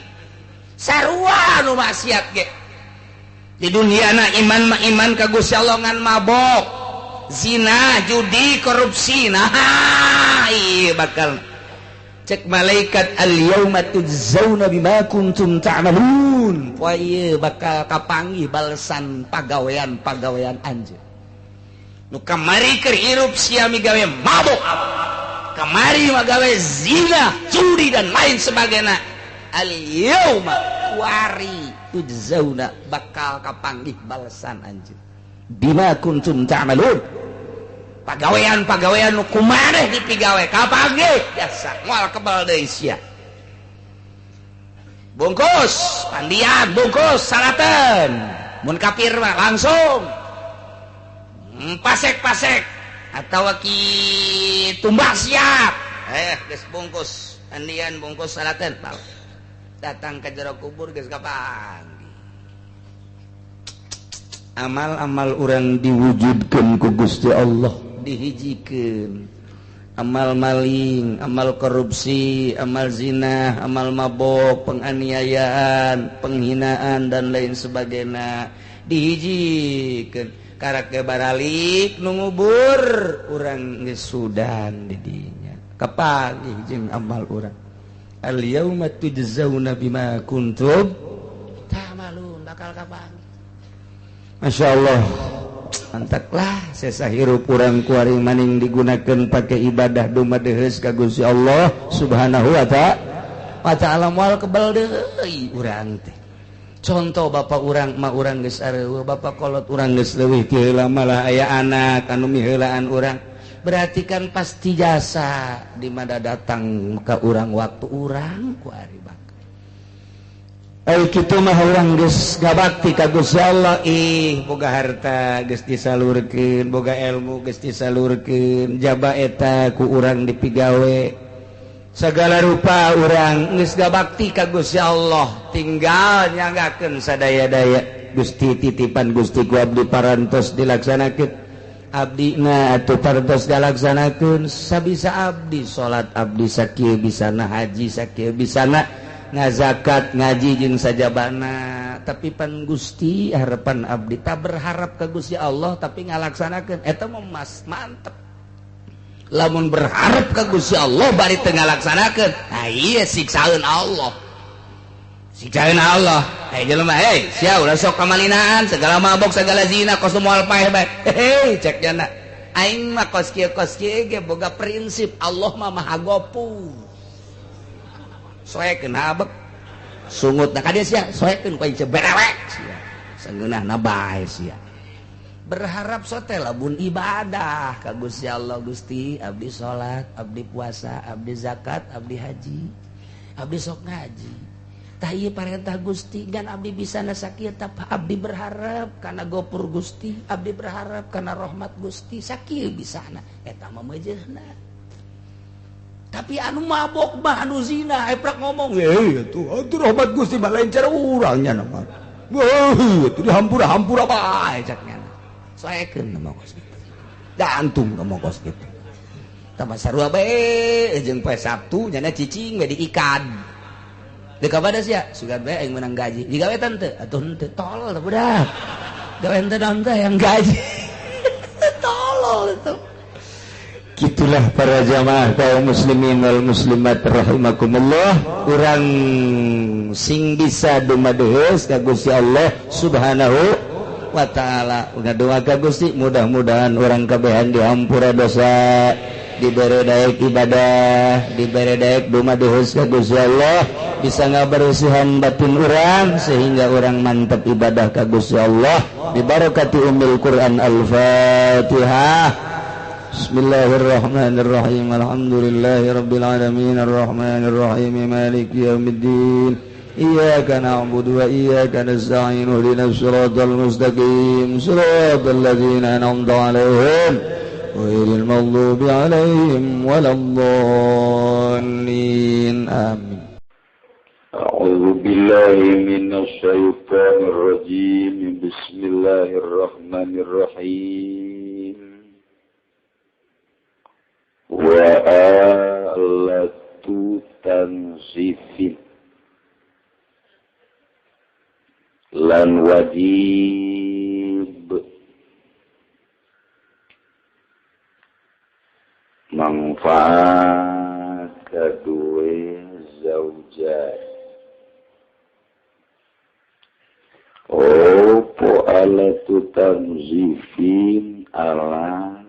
sarua nu maksiat ge. Di dunia na iman mah iman ka Gusti Allah ngan mabok, zina, judi, korupsi. Nah, iya bakal cek malaikat al yauma tujzauna bima kuntum ta'malun. Poe ieu bakal kapanggih balesan pagawean-pagawean anjeun. Nu kamari keur hirup sia migawe mabok, kamari magawe zina, judi dan lain sebagainya. Al yauma kuari tujzauna bakal kapanggih balesan anjeun bima kuntum ta'malun. Pagawean-pagawean nu kumaneh dipigawe kapanggih biasa moal kebal deui sia. Bungkus pandian, bungkus salaten. Mun kafir mah langsung pasek-pasek atawa ki tumbak siap. Geus bungkus pandian, bungkus salaten, datang ke jero kubur geus kapanggih. Amal-amal urang diwujudkeun ku Gusti Allah, dihijikeun. Amal maling, amal korupsi, amal zina, amal mabok, penganiayaan, penghinaan dan lain sebagainya dihijikeun. Karak ge baralik nu ngubur urang geus sudan di dinya. Kapanggih jeung amal urang. Al yauma tujzauna bima kuntum ta'malun, bakal kapanggih. Masya Allah, mantaklah sesa hirup urang kuari maning digunakan pakai ibadah dumadeheus ka Gusti Allah Subhanahu wa ta'ala moal kebel deui urang teh. Contoh bapak urang ma urang geus areueuh, bapak kolot urang geus leuwih ti heula malah aya anak anu miheulaan urang. Berarti kan pasti jasa di mana datang ke urang waktu urang kuari bakal. Ai kitu mah urang geus ngabakti ka Gusti Allah, ih boga harta geus disalurkeun, boga ilmu geus disalurkeun, jaba eta ku urang dipigawe. Segala rupa urang geus ngabakti ka Gusti Allah, tinggal nyanggakeun sadaya-daya. Gusti titipan Gusti ku abdi parantos dilaksanakeun. Abdi na atuh parantos dilaksanakeun sabisa abdi salat abdi sakieu bisana, haji sakieu bisana, ngazakat ngaji jeung sajabana. Tapi pan Gusti harapan abdi tak berharap ke Gusti Allah tapi ngalaksanakeun eta mah mas mantep. Lamun berharap ke Gusti Allah bari teu ngalaksanakeun, nah ieu siksaeun Allah. Siksaeun Allah. Hei jelema, hei sia ulah sok kamalinaan, segala mabok, segala zina, kos moal paeh bae. Hei cek jana. Aing mah kos kieu ge boga prinsip Allah mah Maha Gopur. Soekeun habek sungut na ka dieu sia, soekeun ku aing berewek sia. Sangeunahna bae sia. Berharap sote lamun ibadah ka Gusti Allah. Gusti abdi salat, abdi puasa, abdi zakat, abdi haji, abdi sok ngaji. Tah ieu parentah Gusti gan abdi bisa sakieu, tah abdi berharap kana gopur Gusti, abdi berharap kana rahmat Gusti, sakieu bisana eta mah meujeuhna. Tapi anu mabok mah anu zina eprak ngomong, atuh atuh rahmat Gusti mah lain cara urang nya mah. Wah, atuh dihampura-hampura bae cak nya. Soekeun mah kos kitu. Gantung mah kos kitu. Tambah sarua bae jeung poe Sabtu nyana cicing we diikan. Deuk kapada sia? Sugan bae aing menang gaji. Digawe teu? Atuh henteu, tolol teh budak. Gawe henteu naon teh yang gaji. Tolol itu. Gitulah para jamaah kaum muslimin wal muslimat rahimakumullah, urang sing bisa dumadeheus ka Gusti Allah Subhanahu wa ta'ala. Ngadoa ka Gusti mudah-mudahan urang kabehan dihampura dosa, dibere daek ibadah, dibere daek dumadeheus ka Gusti Allah, bisa ngabersihan batin urang sehingga urang mantap ibadah ka Gusti Allah. Bibarakati ummil Quran. Al-Fatihah. Bismillahirrahmanirrahim. Alhamdulillahirabbil alamin arrahmanirrahim maliki yaumiddin. Iyyaka na'budu wa iyyaka nasta'in ihdinas siratal mustaqim siratal ladzina an'amta 'alaihim ghairil maghdubi 'alaihim waladdallin. Amin. A'udzu billahi minasy syaithanir rajim. Bismillahirrahmanirrahim. Wa alatu tanzifin. Lan wajib manfaat kedua zaujah. Opo alatu tanzifin ala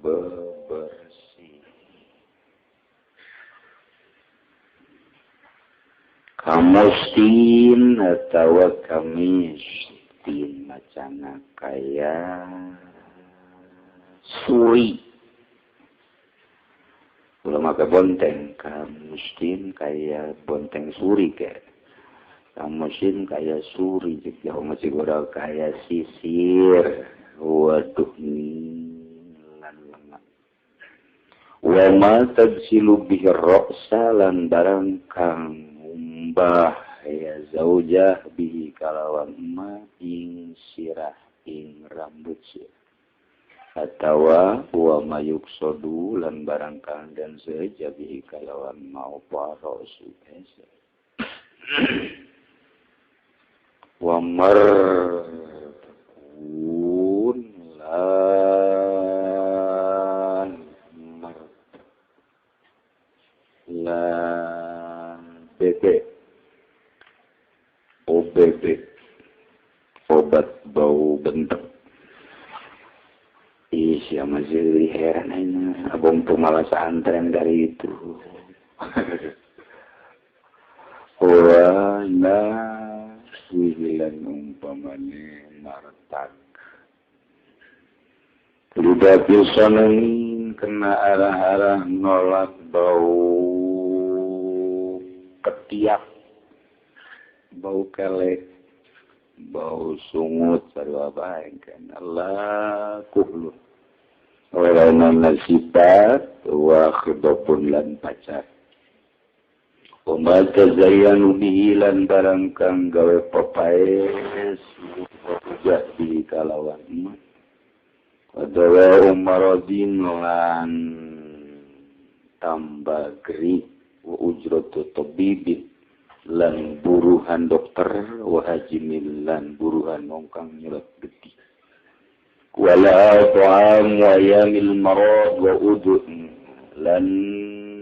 bebersih. Kamustin atawa kamistin macana kaya suri. Ulah make bonteng, kamustin kaya bonteng suri ke. Kamustin kaya suri jeung jauh masih gorau kaya sisir. Waduh lan lengah. Wa ma tagsilu bihi ra'sa lan barang kang umbah ya zaujah bihi kalawan ma ing sirah ing rambut sirah. Atawa wa mayuksodu lan barang kang dan seja bihi kalawan mau parosu ese. Wa markun lan mar lan BP OBB obat bau bentuk. Ih, siapa sih heran ini. Abang pemalas antren dari itu. Wah, nah, wihilan umpamane martak. Lidah pisanin kena arah-arah nolak bau ketiak, bau kelek, bau sungut sarua bae kan Allah kuhlu. Walana sifat wa khidapun lan pacar. Wa tazayyanu bihi lan barang kang gawe papaes jadi kalawan ma. Wa umaradin lan tambah geri wa ujratu tabibin lan buruhan dokter wa hajimil lan buruhan wong kang nyelot getih. Wala ta'am wa yamil marad wa udu lan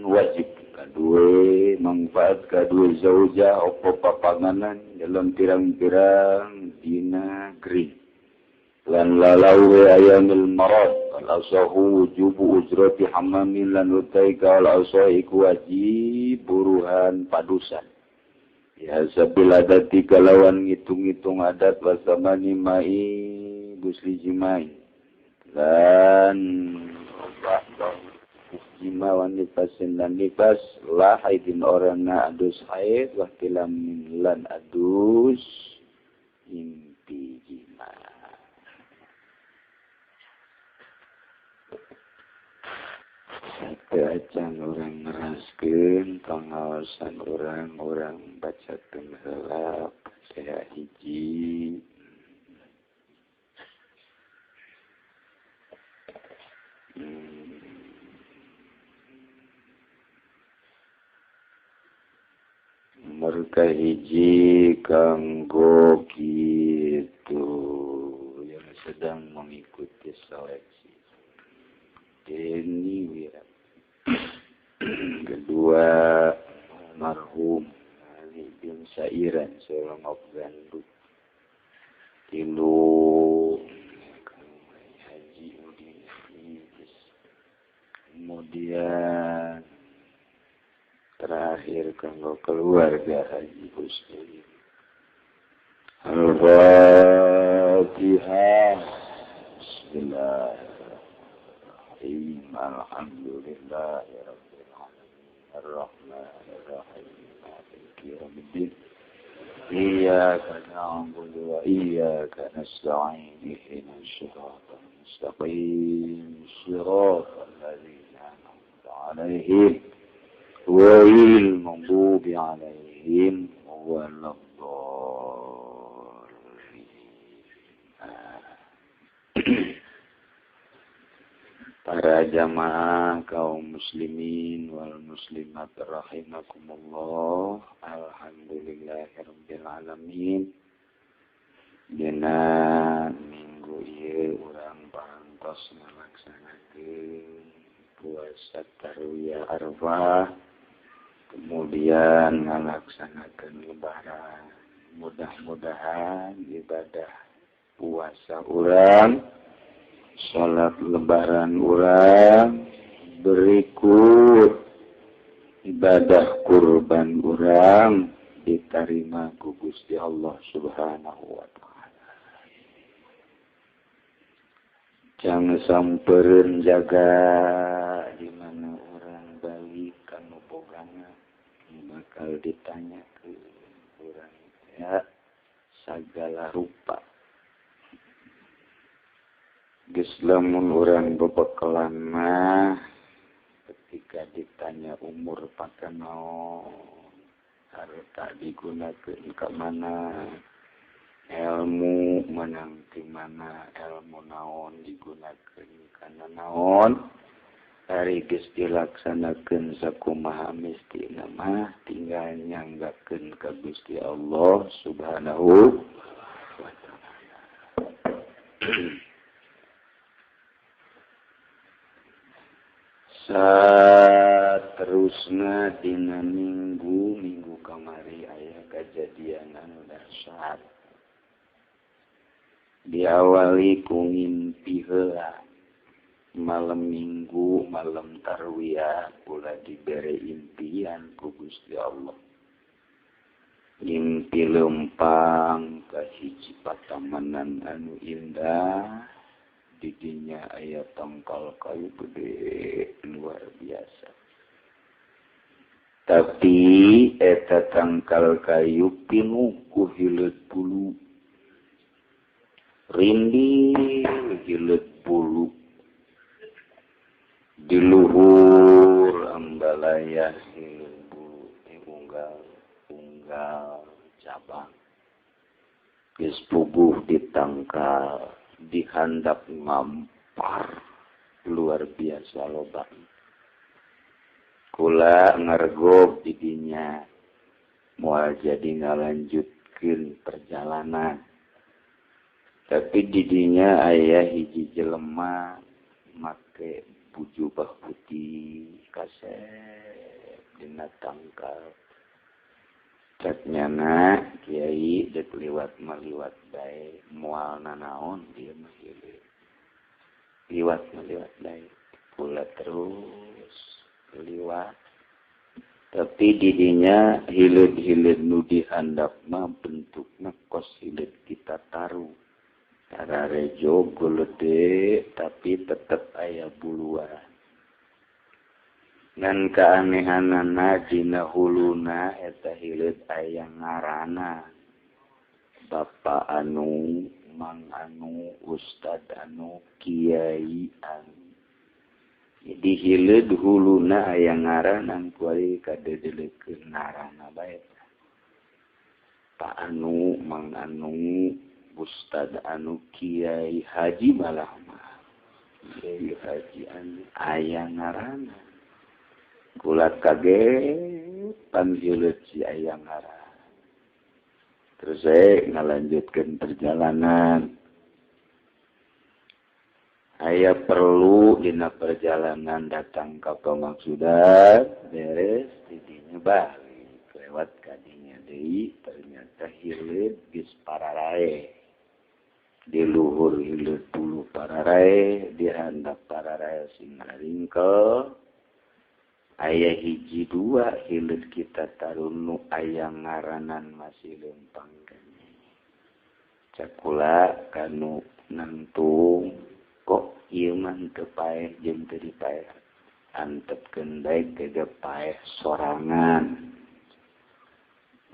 wajib kadue manfaat kadue zauja opo papanganan dalam pirang-pirang dina geri lan lalawe ayamil marad al asahu wujubu ujrati hamamin lan utai kal asahu iku wajib buruhan padusan ya sabil adati kalawan ngitung-ngitung adat wasamani mai gusli jimai lan jima wan nifasin lan nifas la haidin orangna adus haid wa tilamin lan adus impi jima. Satu acan orang ngeraskeun pengawasan orang-orang bacakeun heula Fatihah hiji. Mereka hiji kanggo kitu yang sedang mengikuti seleksi Deni Wira. Kedua almarhum Ali bin Sairan seorang Ganduk. Tilu Haji Udin. Kemudian terakhir kanggo keluarga Haji Husni. Al-Fatihah. Bismillahirrahmanirrahim. Alhamdulillahirabbil alamin. Arrahmanirrahim. Maliki yaumiddin. Iyyaka na'budu wa iyyaka nasta'in. Ihdinas siratal mustaqim. Siratal ladzina an'amta 'alaihim ghairil maghdubi 'alaihim waladdallin. Para jamaah kaum muslimin wal muslimat rahimakumullah. Alhamdulillahirabbil alamin. Dina minggu ieu urang parantos ngalaksanakeun puasa Tarwiyah Arafah, kemudian ngalaksanakeun Lebaran. Mudah-mudahan ibadah puasa urang, salat Lebaran urang, berikut ibadah kurban urang diterima ku Gusti Allah Subhanahu wa ta'ala. Jangan sampereun jaga di mana orang balik kanu bogana bakal ditanya ke orang ya segala rupa. Geus lamun urang bebekalan mah ketika ditanya umur pakanaon, harta digunakeun ka mana, ilmu menang di mana, ilmu naon digunakeun kana naon, ari geus dilaksanakeun sakumaha mestina mah tinggal nyanggakeun ka Gusti Allah Subhanahu wa ta'ala. Saterusna dina minggu kamari aya kajadian anu dahsyat. Diawali ku ngimpi heula malam minggu, malam tarwiyah kula dibere impian ku Gusti Allah. Ngimpi lempang ka hiji patamanan anu indah, didinya aya tangkal kayu gede luar biasa. Tapi eta tangkal kayu pinuh ku hileut bulu. Rindil hileut bulu. Di luhur ambalaya hileut bulu unggal unggal cabang. Geus puguh ditangkal, dihandap ngampar luar biasa loba. Kula ngargog didinya moal jadi ngalanjutkeun perjalanan. Tapi didinya aya hiji jelema make bujubah putih kasep dina tangkal. Cek nyana kiai dek liwat maliwat bae moal nanaon dia mah ieu. Liwat maliwat bae kula terus liwat. Tapi didinya hileud-hileud nu dihandap mah bentukna kos hileud kita taruh. Tararejo gulede tapi tetep aya buluan. Ngan keanehanana dina huluna eta hileud aya ngarana. Bapak anu, Mang anu, Ustad anu, Kiai anu. Jadi hileud huluna aya ngaranan kuari kadedelekeun ngaranna bae. Pak anu, Mang anu, Ustad anu, Kiai Haji malah mah. Kiai Haji anu aya ngaranna. Kula kaget panggileut si aya ngaran. Terus saya ngalanjutkeun perjalanan. Aya perlu dina perjalanan datang ka pamaksudan, beres didinya balik lewat kadinya deui ternyata hileut geus pararae. Di luhur hileut bulu pararae, di handap pararae sing ngaringkel. Aya hiji dua hileut kita tarunu aya ngaranan masih lempang keneh. Cakula kanu nangtung kok ieu mah teu paeh jeung teu dipaeh. Antepkeun bae teu paeh sorangan.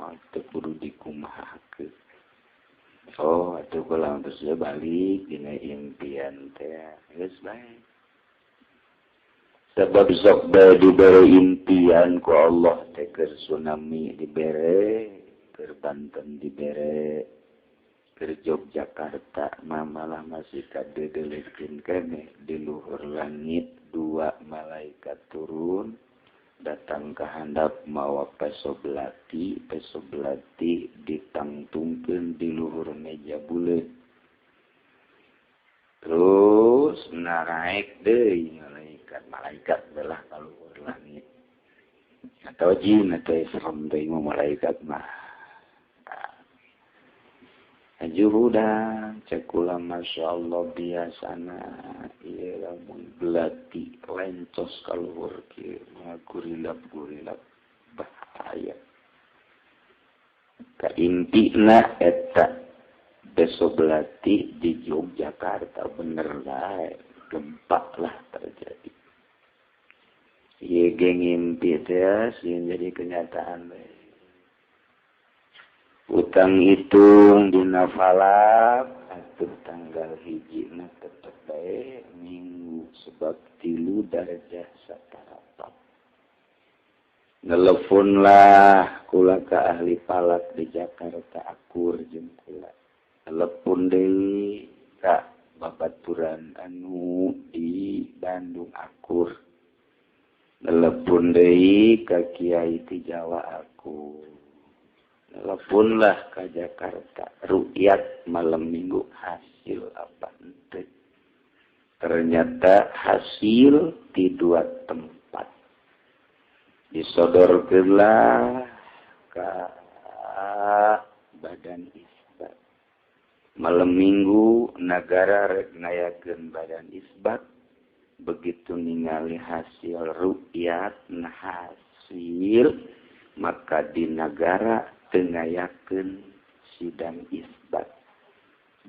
Moal teu kudu dikumahakeun. Oh, atuh kula terus balik dina impian teh. Geus bae. Sebab sok bae dibere impian ku Allah teh keur tsunami dibere, keur Banten dibere, keur Yogyakarta mah malah masih kadedelekeun keneh di luhur langit dua malaikat turun Datang ke handap mawa peso belati ditangtungkeun di luhur meja buleut. Terus naraek deui malaikat belah ka luhur langit. Atau jin atau serem deui mah malaikat mah. Juhudan cekula masya Allah biasana ieu lamun belati lencos ka luhur kieu gurilap-gurilap bahaya. Ka intina eta peso belati di Yogyakarta bener bae gempa lah terjadi. Ieu ge ngimpi teh sieun jadi kenyataan bae. Utang hitung dina falak atuh tanggal hijina tetep bae minggu sebab 3 darjah satarapat. Nelepon lah kula ka ahli falak di Jakarta akur jeung kula. Telepon deui ka babaturan anu di Bandung akur. Telepon deui ka kiai ti Jawa akur. Teleponlah ke Jakarta, rukyat malam minggu hasil apa ente. Ternyata hasil di 2 tempat. Disodorkeunlah ke badan isbat. Malam minggu nagara rek ngayakeun badan isbat. Begitu ningali hasil rukyat, nah hasil maka di nagara teu ngayakeun sidang isbat,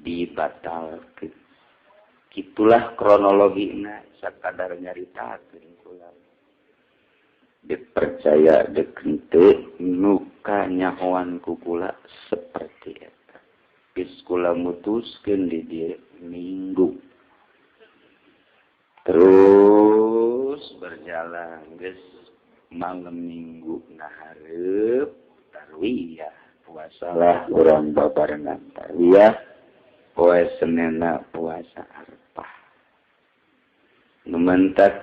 dibatalkeun. Kitulah kronologina sakadar nyaritakeun kula. Dipercaya deuk henteu nu kanyahoan ku kula seperti eta. Geus kula mutuskeun di dieu minggu. Terus berjalan geus malam minggu ngahareup tarwiyah, puasalah urang babarengan tarwiyah, poe Senena puasa Arfah. Numentak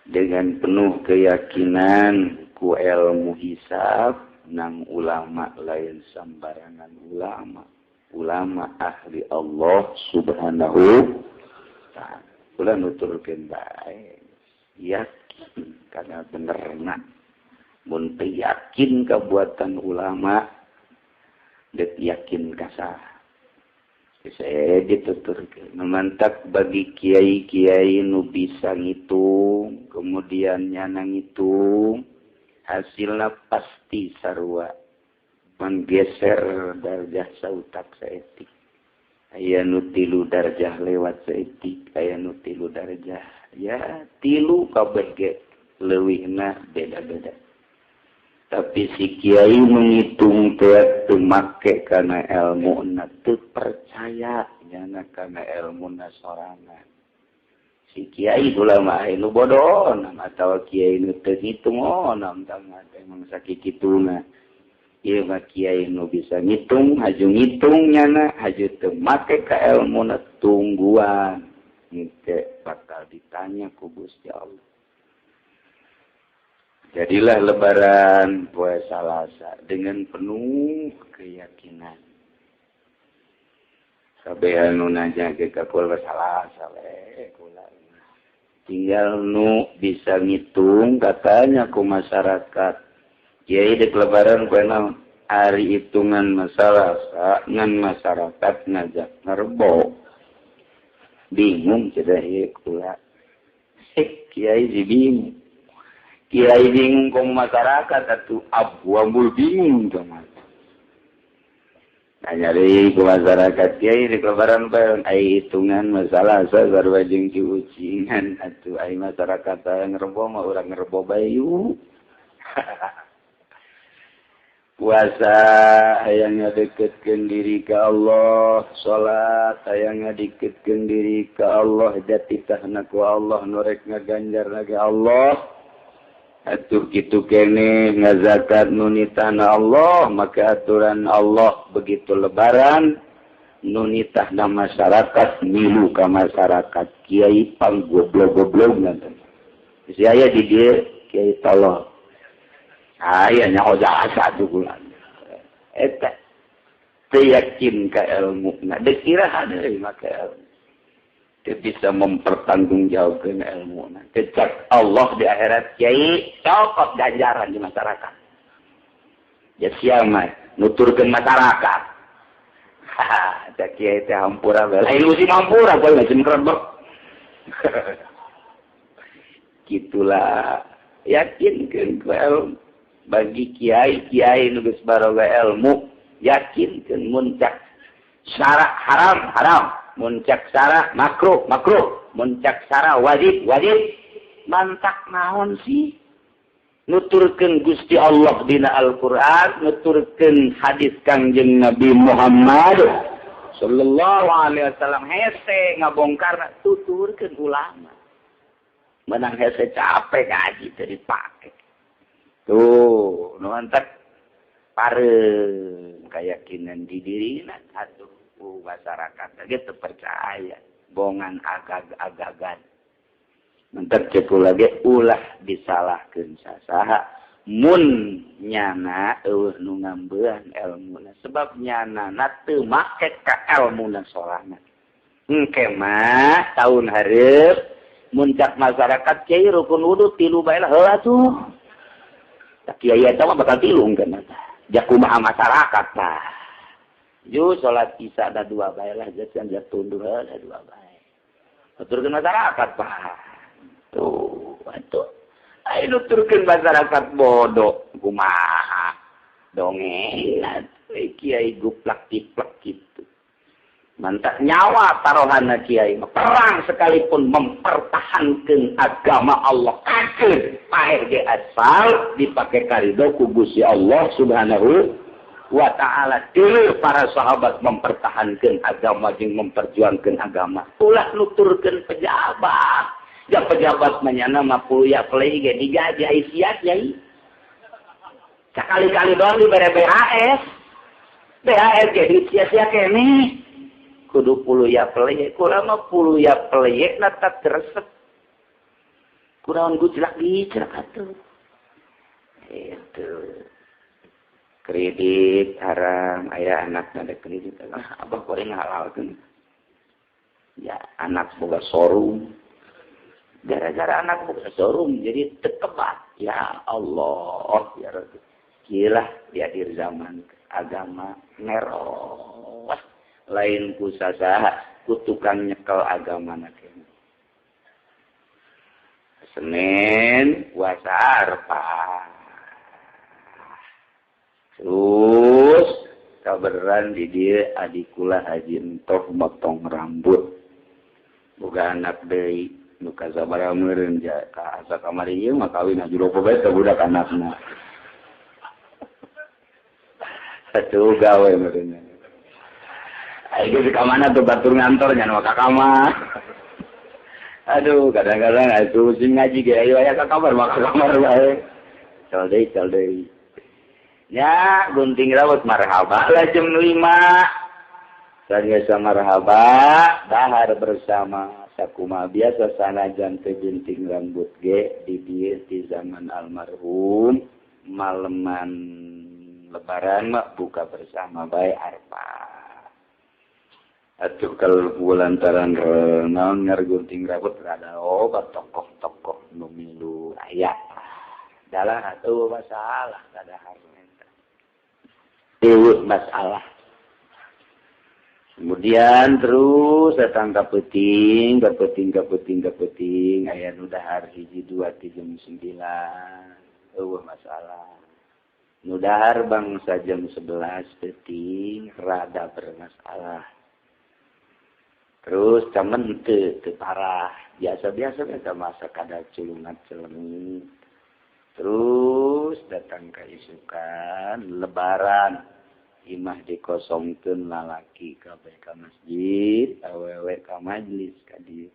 dengan penuh keyakinan ku ilmu hisab nang ulama lain sambarangan ulama, ulama ahli Allah Subhanahu ta'ala. Kula nuturkeun bae, yakin kana benerna. Mun teu yakin kabuatan ulama, deuk yakin ka saha. Saya dituturkeun memantak bagi kiai-kiai nu bisa ngitung, kemudian nyana ngitung, hasilna pasti sarua menggeser darjah sautak saeutik. Aya nu 3 darjah lewat saeutik, aya nu 3 darjah. Ya 3 kabeh ge leuwihna beda-beda. Tapi si kiai menghitung teh teu make kana elmuna, teu percaya nyana kana elmuna sorangan. Si kiai ulama nu bodoh atawa kiai nu teu ngitung oh nam tangga emang sakikituna. Ieu mah kiai nu bisa ngitung, haju ngitung nyana, haju teu make ka elmuna tungguan. Engke bakal ditanya ku Gusti Allah. Jadilah lebaran poe Salasa dengan penuh keyakinan. Kabeh anu nanya ge ka kula Salasa we kula. Tinggal nu bisa ngitung katanya ku masyarakat. Kiai dek lebaran poe naon? Ari hitungan masalah ngan masyarakat ngajak ngerbo. Bingung cenah ieu kula. Kiai si bingung. Kiai bingung kong masyarakat atuh abu-ambul bingung sama. Nanya deui ku masyarakat kiai di lebaran bae ai hitungan masalah sarua jeung ciucingan atuh ai masyarakat ngerebo mah urang ngerebo bae yuk. Puasa hayang ngadeketkeun diri ka Allah, salat hayang ngadeketkeun diri ka Allah, jatitahna ku Allah nu rek ngaganjar ka Allah. Atuh kitu keneh ngazakat nunitahna Allah, maka aturan Allah begitu lebaran nunitahna masyarakat milu ka masyarakat kiai pang goblok-goblok nanti. Si aya di dieu kiai tolol. Aya nya jasa tuh eta teu yakin ka ilmuna deuk iraha deui make ilmu teu bisa mempertanggungjawabkeun ilmuna cecak Allah di akhirat kiai cokot ganjaran di masyarakat ya sia mah nuturkeun masyarakat. Haha cak kiai teh hampura bae lain musim hampura bae musim kerebek. Gitulah yakinkeun ku ilmu bagi kiai-kiai nu geus baroga ilmu yakinkeun muncak syara haram haram muncak syara makruh makruh muncak syara wajib wajib mantak naon sih nuturkeun Gusti Allah dina Al-Qur'an nuturkeun hadis Kangjeng Nabi Muhammad sallallahu alaihi wasallam hese ngabongkar tuturkeun ulama menang hese capek ngaji teu dipake. Tuh, nu antak pareum keyakinan di dirina atuh masyarakat ge teu percaya bongan agag-agagan. Mentek ceuk kula ge ulah disalahkeun sasaha mun nyana eueuh nu ngambean elmuna sebab nyana teu make ka elmuna sorangan. Engke mah taun hareup muncak masyarakat kiai rukun wudu tilu bae lah heula tuh. Kiai eta mah bakal tilung kan eta. Jakumaha masyarakat tah. Ju salat isya da dua bae lah jajan tunduh da dua bae. Nuturkeun masyarakat tah. Tuh, atuh. Ayo nuturkeun masyarakat bodoh kumaha. Dongeng atuh kiai guplak tiplek kitu. Mantap nyawa taruhanna kiai perang sekalipun mempertahankan agama Allah kafir paeh ge asal dipake karido ku Gusti Allah Subhanahu wa taala. Dulu para sahabat mempertahankan agama jeung memperjuangkan agama ulah nuturkeun pejabat ya pejabat manyana mah kuliah play ge digaji ai sia kiai sakali-kali doang dibere BHS BHS ge sia-sia keneh kudu puluh ya peleyek, kurang mah puluh ya peleyek nata teresep. Kurang gujlak gijlak atuh. Itu kredit haram, ayah anak ada kredit, ah, abah goreng halalkeun. Ya anak boga showroom, gara-gara anak boga showroom jadi tekebat. Ya Allah, ya Rabbi. Gila di akhir zaman agama ngeros. Lain ku sasaha ku tukang nyekel agama na kene. Senin puasa Arafah. Terus kaberan di dieu adikula haji entoh motong rambut. Boga anak deui nu kasabaraha meureun ja ka asa kamari ieu mah kawin haji lopo bae teh budak anakna. Atuh gawe meureun. Ayo ke mana tuh batur ngantor nyan ka kamar. Aduh, kadang-kadang itu musim ngaji ge ayo aya ka kamar maka kamar bae. Cal deui. Ya, gunting rambut marhaba lah jam 5. Sanggeus marhaba, dahar bersama sakumaha biasa sanajan teu gunting rambut ge di dieu di zaman almarhum maleman lebaran mah buka bersama bae arpa. Atuh kalau lantaran naon ngargunting rambut rada obat tokoh-tokoh nu milu aya. Dalah atuh masalah kadahar eta. Eueuh masalah. Kemudian terus datang ka peuting, ka peuting, ka peuting, ka peuting aya nu dahar 1 2 3 9. Eueuh masalah. Nu dahar bangsa jam 11 peuting rada bermasalah. Terus temen teu parah, biasa-biasa biasa masa kada culungat celengit. Terus datang ke isukan lebaran, imah dikosongkeun lalaki kabeh ka masjid, awewe ka majlis ka dieu.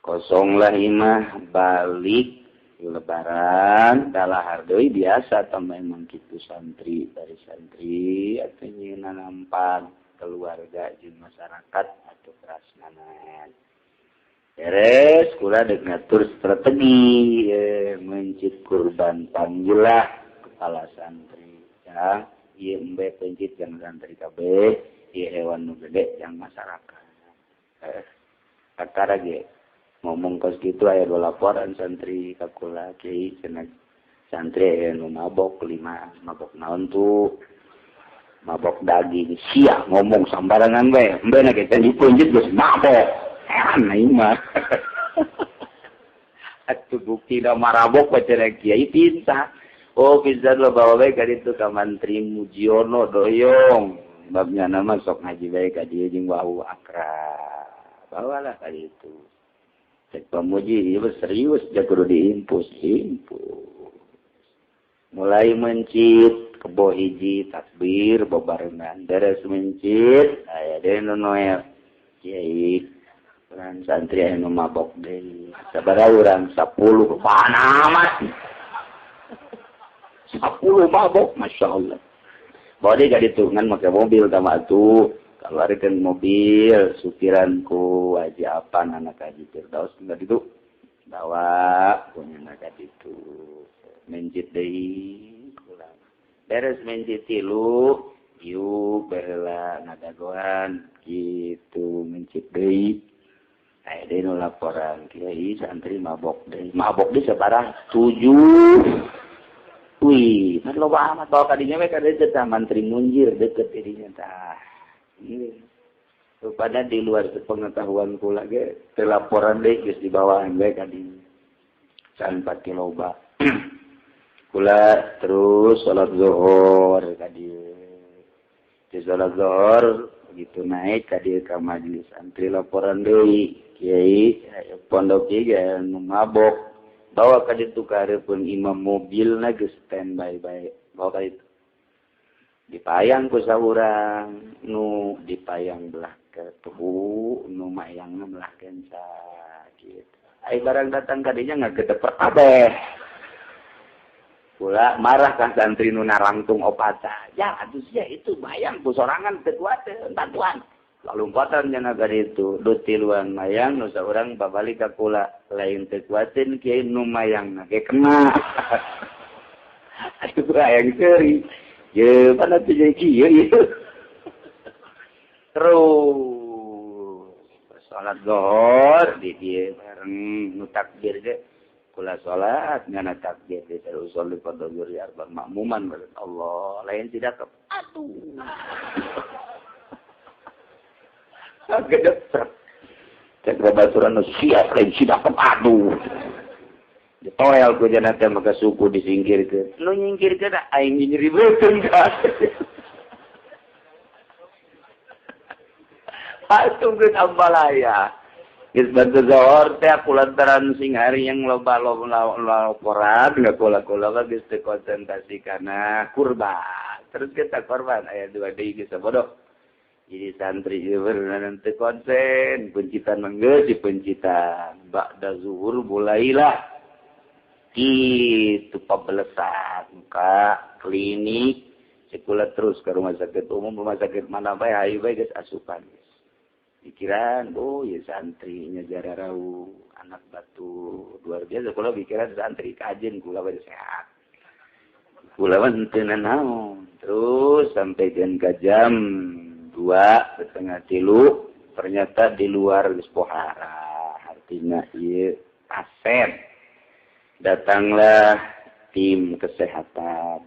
Kosonglah imah balik lebaran dalahar deui biasa tambah emang kitu santri dari santri atuh nyieunna nampan keluarga jeung masyarakat atau prasmanan. Beres kula dek ngatur strategi mencit kurban panggilah kepala santri ya ieu embe pencit yang santri kabeh ieu hewan nu gede yang masyarakat. Kakara ge ngomong kos kitu aya dua laporan santri ka kula kiai cenah santri aya nu mabok lima mabok naon tuh mabok daging sia ngomong sambarangan bae embe na kita dipencit geus mabok. Heran aing mah. Atuh bukti da marabok pacara kiai pinta. Oh pisan lo bawa bae ka ditu ka Mantri Mujiono doyong. Babnya nama sok ngaji bae ka dieu jeung wau akrab. Bawalah ka ditu. Cek pamuji ieu serius ja kudu diimpus, impus. Mulai mencit kebo hiji takbir babarengan beres mencit aya deui nu noel. Kiai urang santri anu mabok deui sabaraha urang 10 mana amat 10 mabok masyaallah bawa deui ka ditu ngan make mobil tah atuh kaluarkeun mobil supiran ku Haji Apan anak Haji Firdaus ka ditu bawa punya ka ditu mencit deui kurang beres mencit tilu yuk baheula ngadagoan kitu mencit deui. Aya deui nu laporan kiai santri mabok deui. Mabok deui sabaraha? 7. Wih, pan loba amat bawa ka dinya we ka dieu tah Mantri Munjir deukeut di dinya tah. Ieu. Rupana di luar sepengetahuan kula ge teu laporan deui geus dibawaan we ka dinya. Can pati loba. Kula terus salat zuhur ka dieu. Di salat zuhur begitu naik ka dieu ka majelis santri laporan deui. Kiai pondok ieu ge nu mabok bawa ka ditu ka hareupeun imam mobilna geus standby bae bawa ka ditu dipayang ku saurang nu dipayang belah ke tuhu nu mayangna belah kenca kitu ai barang datang ka dinya ngagedeper kabeh kula marah ka santri nu narangtung opata ya atuh sia itu bayang ku sorangan teu kuateun bantuan lalumpatan nya ka ditu du tiluan mayang nu saurang babalik ka kula lain teu kuateun kiai nu mayangna ge kena atuh hayang seuri ye pana teh jadi kieu ieu terus salat zuhur di dieu bareng nu takbir ge kula salat ngana takbir di terus usolli fardhu zuhri arba makmuman Allah lain tidak aduh gedep cek babaturan nu siap lain sidak aduh ditoel ku jana teh maka suku disingkirkeun nu nyingkirkeun aing nyeri beuteung ka atuh geus ambalaya geus bantu zuhur teh aku lantaran sing hari yang loba laporan kula-kula geus teu konsentrasi kana kurban terus kita korban aya dua deui geus bodoh. Jadi santri nanti konsen pencitan mangga di pencitan ba'da zuhur mulailah itu pabelesan ka klinik sekolah terus ke rumah sakit umum rumah sakit mana bae hayu bae geus asupan pikiran oh ya santrinya jararau anak batu luar biasa kula pikiran santri kajen kula bae sehat kula mah henteu nanaon terus sampai ka jam 2:30 ternyata di luar geus pohara artinya ieu pasien datanglah tim kesehatan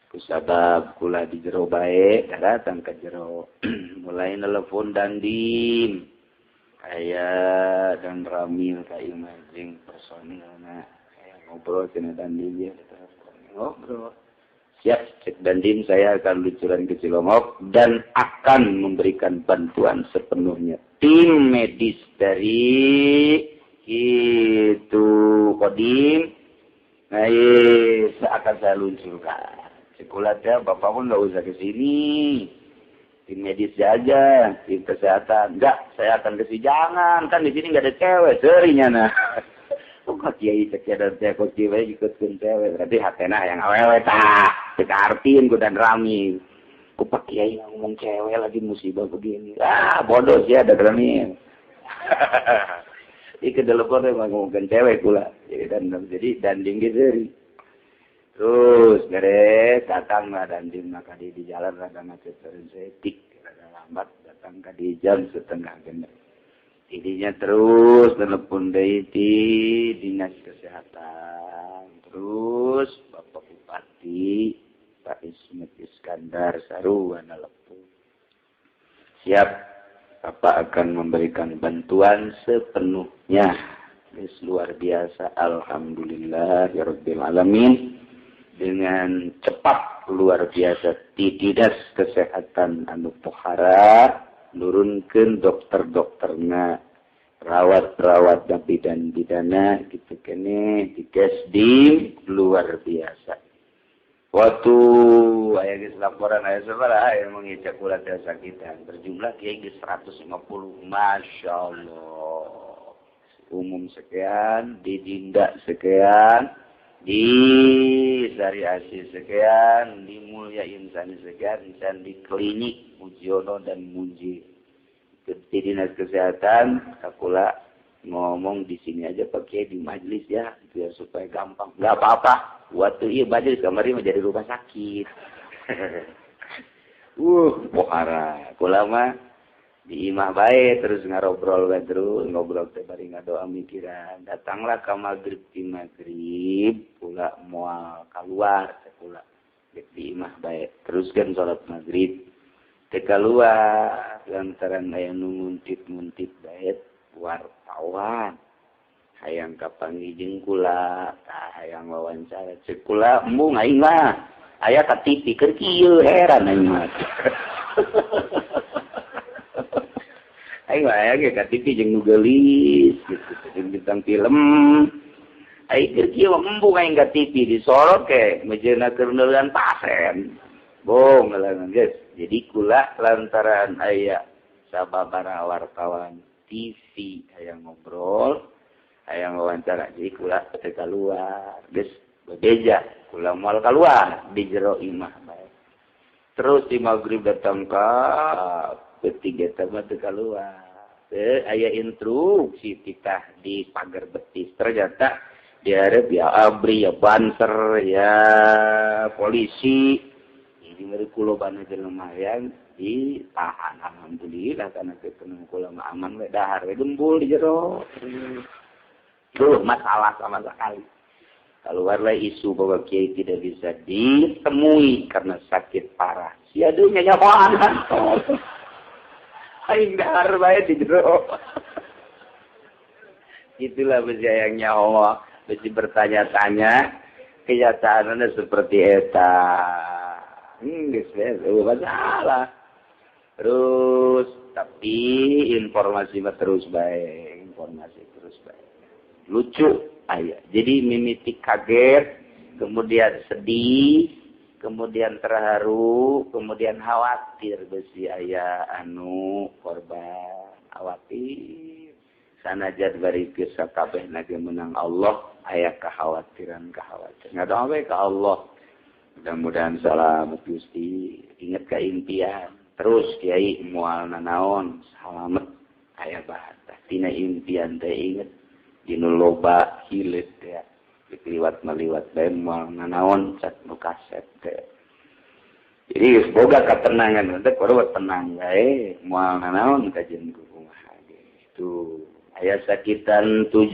kusabab kula di jero bae datang ke jero mulai nelpon dandim aya dan Ramil ka imah jeung personilna aya ngobrol cenah dandim ya ngobrol. Siap, cek dandim saya akan lucuran ke Cilongok dan akan memberikan bantuan sepenuhnya. Tim medis dari itu Kodim, nah, akan saya luncurkan. Sekolah ya, bapak pun nggak usah ke sini. Tim medis aja, tim kesehatan. Enggak, saya akan ke sini. Jangan, kan di sini nggak ada cewek, serinya nah. Kok kiai cek dan saya kok kiai ikutkeun cewek berarti hatena yang awewe tah kita artiin ku dan rami ku pak kiai ngomong cewek lagi musibah begini ah bodoh sih ada rami. Ieu telepon emang ngomongkeun cewek kula. Jadi dan jadi danding ge seuri. Terus beres datang lah dandim maka di jalan rada macet setik rada lambat datang ka di jam 5:30. Tidinya terus telepon deui di dinas kesehatan. Terus Bapak Bupati Pak Ismet Iskandar sarua nelepon. Siap, Bapak akan memberikan bantuan sepenuhnya. Ini luar biasa, alhamdulillah ya rabbil alamin. Dengan cepat luar biasa di dinas kesehatan anu pohara nurunkeun dokter-dokterna, rawat-rawat dan bidan-bidana gitu kene di Kesdim luar biasa. Waktu aya geus laporan aya sabaraha aya mengicak kula teh sakitan berjumlah kiai geus 150, masyaallah. Umum sekian, di Dinda sekian, di Sari Asih sekian, di Mulia Insani sekian, dan di klinik Mujiono dan Muji. Di dinas kesehatan, kakula ngomong di sini aja pakai di majelis ya, biar supaya gampang. Nggak apa-apa. Waktu iya majelis kamari menjadi rumah sakit. Pohara. Kula mah di imah bae terus ngarobrol bae terus ngobrol teh bari ngadoa mikiran. Datanglah ka magrib di magrib pula moal kaluar teh pula di imah bae teruskeun salat magrib teh kaluar lantaran aya nu nguntit-nguntit bae wartawan hayang kapanggih jeung kula tah hayang wawancara ceuk kula embung aing mah aya ka TV keur kieu heran aing mah. Aing mah aya ge ka TV jeung nu geulis gitu jeung bintang film. Aing keur kieu embung aing ka TV disorot ke mejeuna keur neuleun pasien. Bong ngeuleun geus. Jadi kula lantaran aya sababaraha wartawan TV hayang ngobrol, hayang wawancara jadi kula teu kaluar. Geus bebeja kula moal kaluar di jero imah bae. Terus di magrib datang ka ketiga mah teu kaluar. Teu aya instruksi titah di pagar betis. Ternyata dihareup ya ABRI, ya Banser, ya polisi. Jadi meureun kulobana jelema hayang ditahan. Alhamdulillah karena ketemu kula mah aman we dahar we gembul di jero. Tuh masalah sama sekali. Keluarlah isu bahwa kiai tidak bisa ditemui karena sakit parah. Sia deui nyanyahoan. Aing dahar bae di jero. Itulah besi yang nyawa, besi bertanya-tanya, kenyataannya seperti eta. Geus we masalah. Terus tapi informasi mah terus bae, informasi terus bae. Lucu aya. Jadi mimiti kaget, kemudian sedih, kemudian terharu, kemudian khawatir besi aya anu korban, khawatir. Sanajan bari geus sakabehna ge menang Allah, aya kekhawatiran-kekhawatiran. Ngadoa we ka Allah. Mudah-mudahan salamet Gusti, inget ka impian. Terus kiai moal nanaon, salamet aya bahatah. Tina impian teh inget dinu loba hileut teh. Liwat maliwat bae moal nanaon cat nu kasep teh. Jadi boga katenangan teh kudu tenang bae moal nanaon kajian kumaha ge. Tuh aya sakitan 7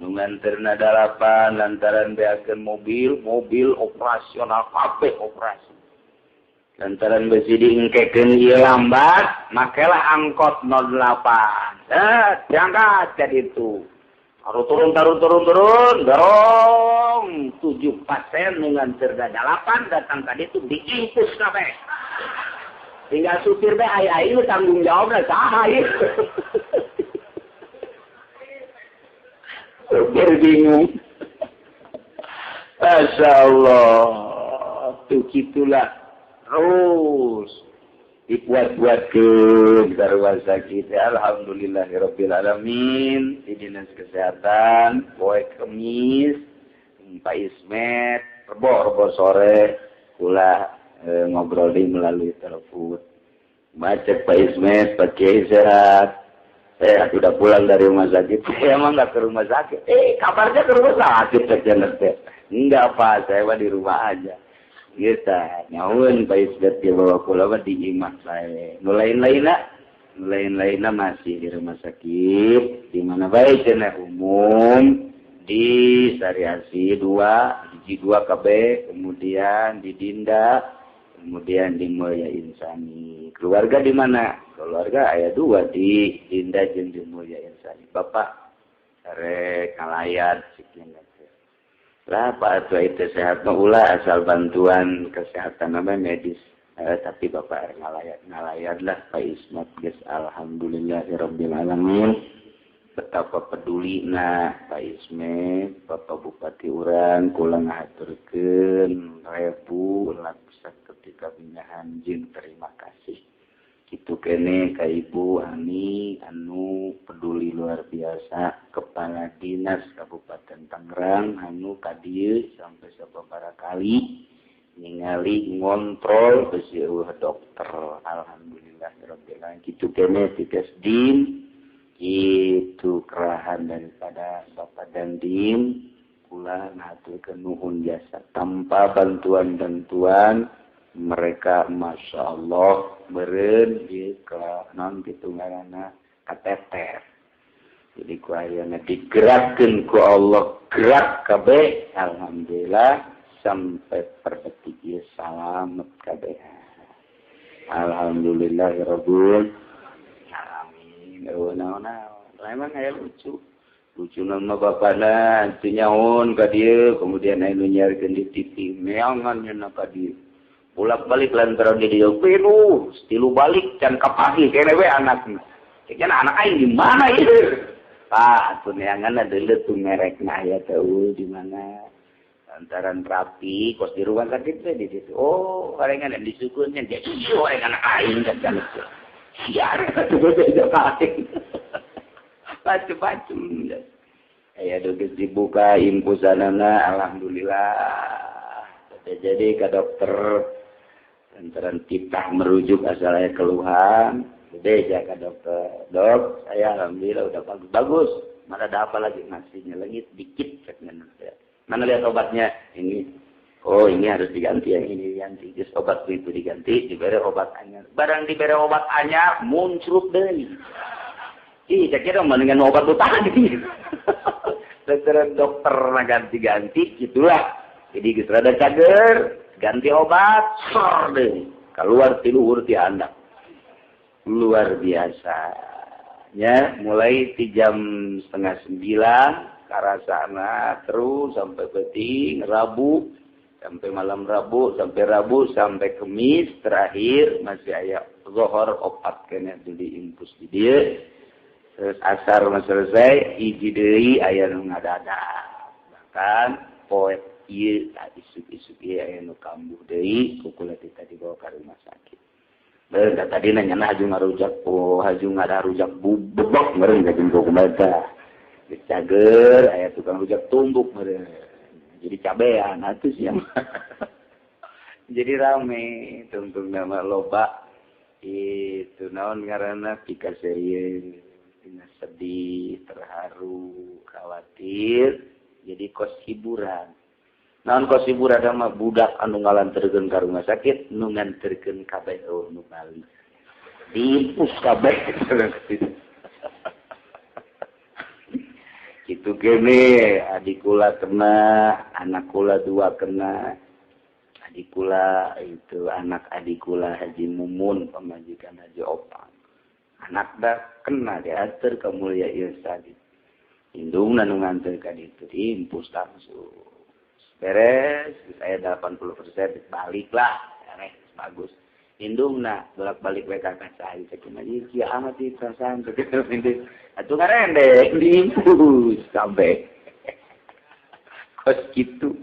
nu nganterna 8 lantaran beakeun mobil operasional kabeh operasi. Lantaran besi diengkekeun ieu lambat, makelah angkot 08. Set, diangkat ka ditu. Taruh turun, dorong 7 pasien nu nganterna 8 datang ka ditu diimpus kabeh. Tinggal supir bae aya aing tanggung jawabna saha ieu. Supir bingung. Masya Allah. Tuh gitulah. Terus dibuat-buatkeun ka sakit. Alhamdulillahirabbil alamin. Di dinas kesehatan poe Kemis Pak Ismet rebo sore kula ngobrol di melalui telepon. Macet Pak Ismet, Pak Kiai sehat. Saya sudah pulang dari rumah sakit. Saya emang nggak ke rumah sakit. Kabarnya ke rumah sakit teh. Enggak Pak, saya mah di rumah aja. Gitu. Nyaun Pak Ismet dia bawa pulang mah di imah saya. Nu lain-lainna masih di rumah sakit. Di mana bae cenah umum di Sariasi 2, di G2 KB, kemudian di Dinda, kemudian di Mulia Insani. Keluarga di mana? Keluarga ayah 2 di Dinda jeung di Mulia Insani. Bapak rek ngalayat sekian. Lah Pak atuh itu sehat mah ulah asal bantuan kesehatan apa medis. Tapi Bapak ngalayat lah Pak Ismat geus alhamdulillahirabbil alamin. Betapa peduli nah Pak Ismet, Bapak Bupati urang kula ngahaturkeun rebu laksa ketika pindahan jeung terima kasih. Kitu kene ka Ibu Ani anu peduli luar biasa, Kepala Dinas Kabupaten Tangerang anu ka dieu sampai sababaraha kali ningali ngontrol besi eueuh dokter. Alhamdulillahirabbil alamin. Kitu kene Tikesdim itu kerahan daripada Bapak Dandim kula ngaturkeun nuhun jasa. Tanpa bantuan-bantuan mereka Masya Allah beren di non kitu ngaranna kateter. Jadi ku ayeuna digerakkeun ku Allah gerak kabeh alhamdulillah sampai per detik ieu salamet kabeh. Alhamdulillahirabbil alamin. Naon-naon emang aya lucu. Lucu nama bapana teu nyaon ka dieu kemudian aya nu nyiarkeun di TV meangan nya ka dieu. Bolak-balik lantaran di dieu pinuh, tilu balik can kapahih kene we anakna. Cek anak aing di mana ieu? Pak, atuh neanganna deuleu tuh merekna aya teh di mana? Lantaran rapi kos di rumah sakit teh di situ. Oh, orengan disukunnya dia ieu orengan aing kan. Siar atuh beda aing. Macem-macem. Aya geus dibuka impusanana alhamdulillah. Jadi ke dokter lantaran titah merujuk asal aya keluhan, beja ke dokter. Dok, saya alhamdulillah udah bagus. Bagus. Mana ada apa lagi ngasihnya lagi dikit ceknya. Mana lihat obatnya? Ini. Oh, ini harus diganti, yang ini diganti. Just obat itu diganti, diberi obat anyar. Barang diberi obat anyar, muncul deui. Ih, saya kira mendingan obat lu tadi. Lantaran dokter ganti-ganti, gitulah. Jadi geus rada cager, ganti obat, sor deui. Keluar ti luhur ti handap. Luar biasa. Ya, mulai ti jam 8:30 karasana terus sampai peuting Rabu, sampai malam Rabu, sampai Kemis terakhir masih aya zuhur opat kene diinfus di dieu. Terus asar mah selesai, hiji deui aya nu ngadadak. Bahkan poe ieu tak isuk-isuk ieu aya nu kambuh deui ku kula teh dibawa ka rumah sakit. Beuh tadi nanya haju ngarujak, oh haju ngadarujak bubek meureun ka jeung kumaha. Geus cager aya tukang rujak tumbuk meureun. Jadi cabean atuh sia. Jadi rame tungtung nama loba itu naon ngaranna pikaseurieun. Sedih, terharu, khawatir, jadi kos hiburan. Naon kos hiburan mah budak anu ngalanterkeun ka rumah sakit, nu nganterkeun kabeh eueuh nu bali. Diimpus kabeh. Kitu kene adik kula kena, anak kula 2 kena. Adik kula itu anak adik kula Haji Mumun pamajikan Haji Opang. Anak dah kena diatur ke Mulia Insani. Indungna nu nganter ka ditu diimpus langsung. Beres, saya 80% baliklah. Beres, bagus. Indungna bolak-balik we ka kaca cek mah ieu amat ieu perasaan cek atuh ngarendek diimpus sampai. Kos kitu.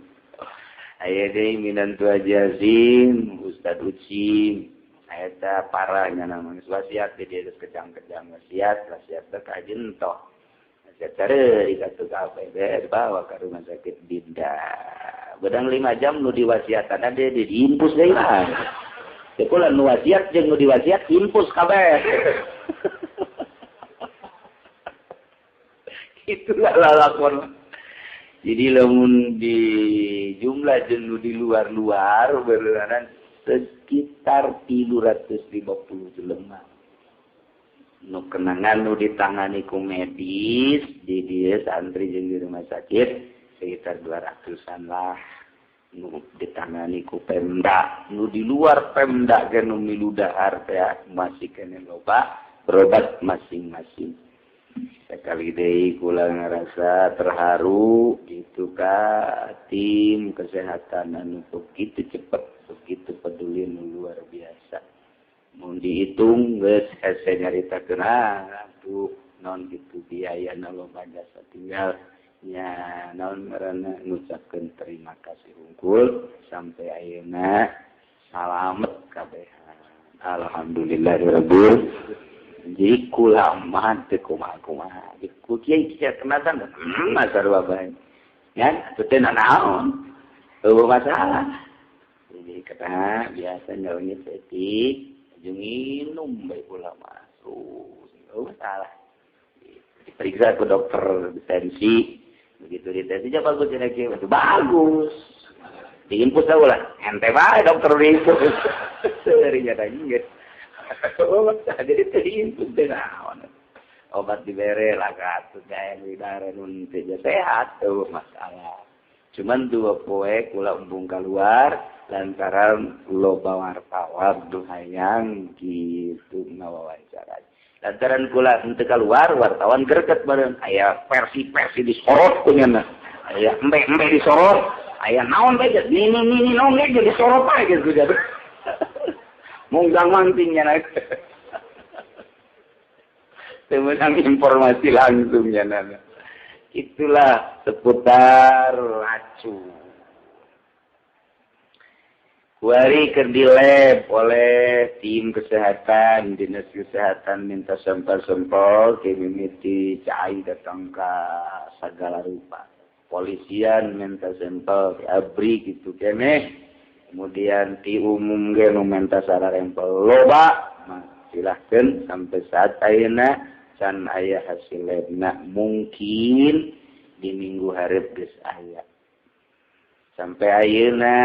Aya deui minantu Haji Azim, Ustad Ucim. Eta parahnya namanya wasiat di dia kejang-kejang wasiat teh ka jentoh wasiat cari katu kabeh bawa ke rumah sakit Dinda bedang 5 jam nu diwasiatan dia diimpus deui lah teh kula nu wasiat jeung nu diwasiat impus kabeh. Itulah lalakon. Jadi lamun di jumlah jeung di luar-luar beureunan sekitar 350 jelema. Nu kenangan nu ditangani ku medis di dieu santri jeung di rumah sakit sekitar 200-an lah. Nu ditangani ku Pemda, nu di luar Pemda ge nu milu dahar teh masih keneh loba berobat masing-masing. Sekali deui kula ngarasa terharu gitu ka tim kesehatan anu begitu cepet, begitu peduli nu luar biasa. Mun dihitung geus hese nyaritakeun tuh naon kitu biayana loba jasa tinggal nya naon ngaranna ngucapkeun terima kasih hungkul sampai ayeuna salamet kabehan. Alhamdulillahirabbil. Jadi kula mah teu kumaha-kumaha. Ku kiai kieu kenatan masarua bae. Nya atuh teh nanaon. Eueuh masalah. Jadi kata biasa nyaunit setik jeung minum bae kula mah. Eueuh masalah. Diperiksa ku dokter tensi. Begitu ditensinya bagus cenah kieu, bagus. Diinfus ulah. Ente bae dokter diinfus. Seuri nya geus. Jadi teh teh naon. Obat dibere lah atuh gae dibere nun teh sehat tuh masalah. Cuman dua poe kula embung keluar lantaran loba wartawan duh hayang kitu ngawawancara. Lantaran kula henteu keluar wartawan greget bareng aya versi-versi disorot ku nya. Aya embe-embe disorot, aya naon bae nini naon ge disorot bae geus jadi. Munggang mantingnya naik. Temenang informasi langsung ya nana. Itulah seputar racun. Kuari keur dilab oleh tim kesehatan, dinas kesehatan minta sampel-sampel, mimiti cai datang ke segala rupa. Polisian minta sampel, ABRI gitu keneh. Kemudian ti umum ge nu menta sararempel loba mah silahkeun sampai saat ayeuna can aya hasil labna mungkin di minggu hareup geus aya. Sampai ayeuna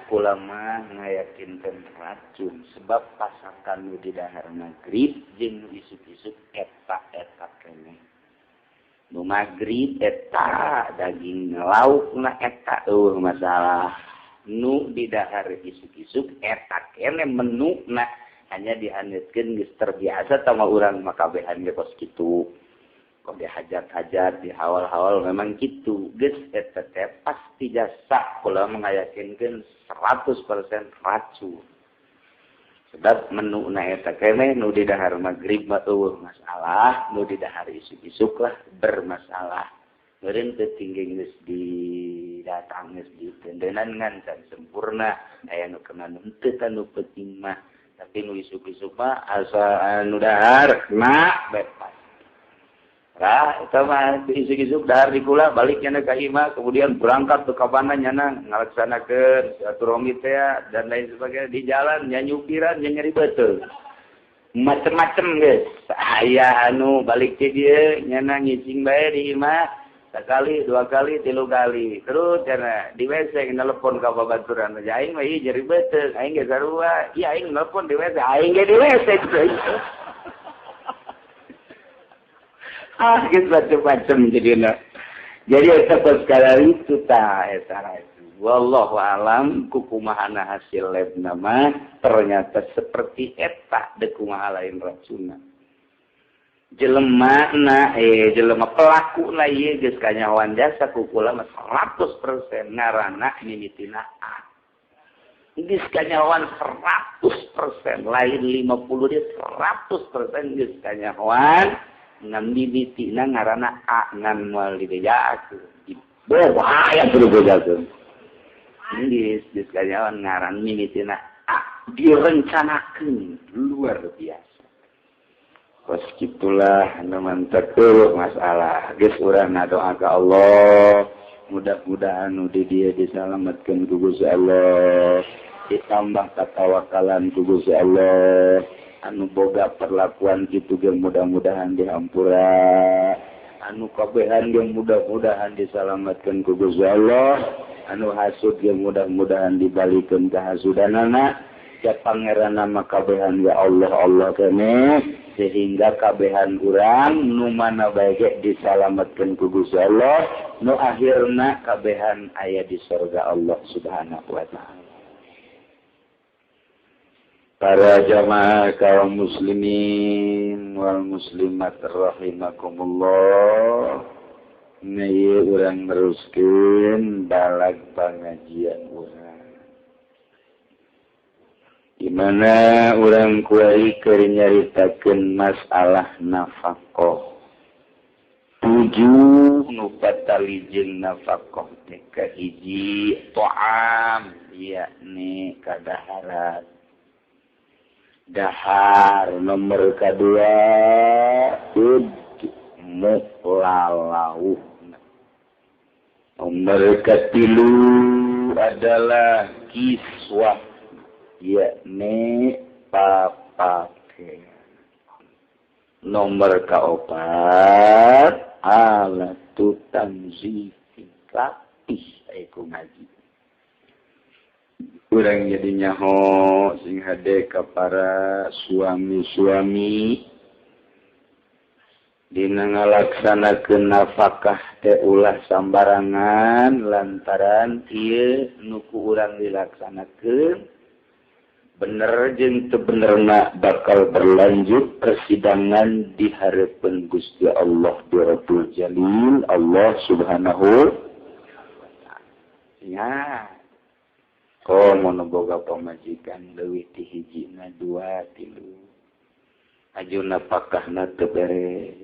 kula mah ngayakinkeun racun sebab pasakan nu di dahar magrib jeung nu isuk-isuk eta-eta keneh. Nu magrib eta daging laukna eta eueuh masalah. Nu di dahar isuk-isuk eta kene menuna hanya dihanetkeun geus terbiasa sama urang mah kabehan ge kos kitu. Kok dihajat-hajat, dihawal-hawal memang kitu. Geus eta teh pasti jasa kula ngayakinkeun 100% racun. Sebab menuna eta kene nu di dahar magrib mah eueuh masalah, nu di dahar isuk-isuk lah bermasalah. Meureun teu tinggi geus didatang geus ditendenan ngan can sempurna aya nu kena nu henteu nu penting mah tapi nu isuk-isuk mah asa anu dahar na bebas. Rah eta mah isuk-isuk dahar di kula balik nyana ka imah kemudian berangkat ke kabana nyana ngalaksanakeun silaturahmi teh dan lain sebagainya di jalan nya nyupiran nya nyeri beuteung. Macem-macem geus aya anu balik ti dieu nyana ngicing bae di imah sekali, dua kali, tilu kali. Terus karena di WC nelpon ka babaturan aja aing mah ieu nyeri beuteung, aing ge sarua. Ieu aing nelpon di WC, aing ge di WC. Ah, geus macem-macem jadina. Jadi eta perkara itu tah eta racun. Wallahu alam kukumahana hasil labna mah ternyata seperti eta deuk kumaha lain racunna. Jelema na jelema pelaku na ieu geus kanyahoan jasa ku kula mah 100% ngaranna mimitina A. Geus kanyahoan 100% lain 50 dia 100% geus kanyahoan ngan mimitina ngaranna A ngan moal dibejakeun. Bahaya kudu bejakeun. Geus kanyahoan ngaran mimitina A direncanakeun luar biasa. Kos gitulah anu mantep masalah. Geus urang ngadoa ka Allah, mudah-mudahan nu di dieu disalametkeun ku Gusti Allah, ditambah katawakalan ku Gusti Allah, anu boga perlakuan kitu ge mudah-mudahan dihampura. Anu kabehan ge mudah-mudahan disalamatkeun ku Gusti Allah, anu hasud ge mudah-mudahan dibalikeun ka hasudanana. Ya pangeran nama kabehan ya Allah Allah kene sehingga kabehan urang nu mana bae ge disalametkeun ku Gusti Allah, nu akhirna kabehan aya di surga Allah Subhanahu wa taala. Para jamaah kaum muslimin wal muslimat rahimakumullah, ieu urang neruskeun balag pangajian urang. Di mana urang kuari keur nyaritakeun masalah nafkah. 7 nu patali jeung nafkah teh kahiji ta'am yakni kadaharan. Dahar nomor kadua muklalauh. Nomor katilu adalah kiswah yakni papake. Nomor kaopat alatu tanzifi latih iku ngaji. Urang jadi nyaho sing hade ka para suami-suami dina ngalaksanakeun nafkah teh ulah sambarangan lantaran ieu nu ku urang dilaksanakeun bener jeung teu benerna bakal berlanjut persidangan di hareupeun Gusti Allah di Rabbul Jalil Allah Subhanahu wa taala. Ya. Komo nu boga pamajikan leuwih ti hijina 2 3. Ajuna pakahna teu beres.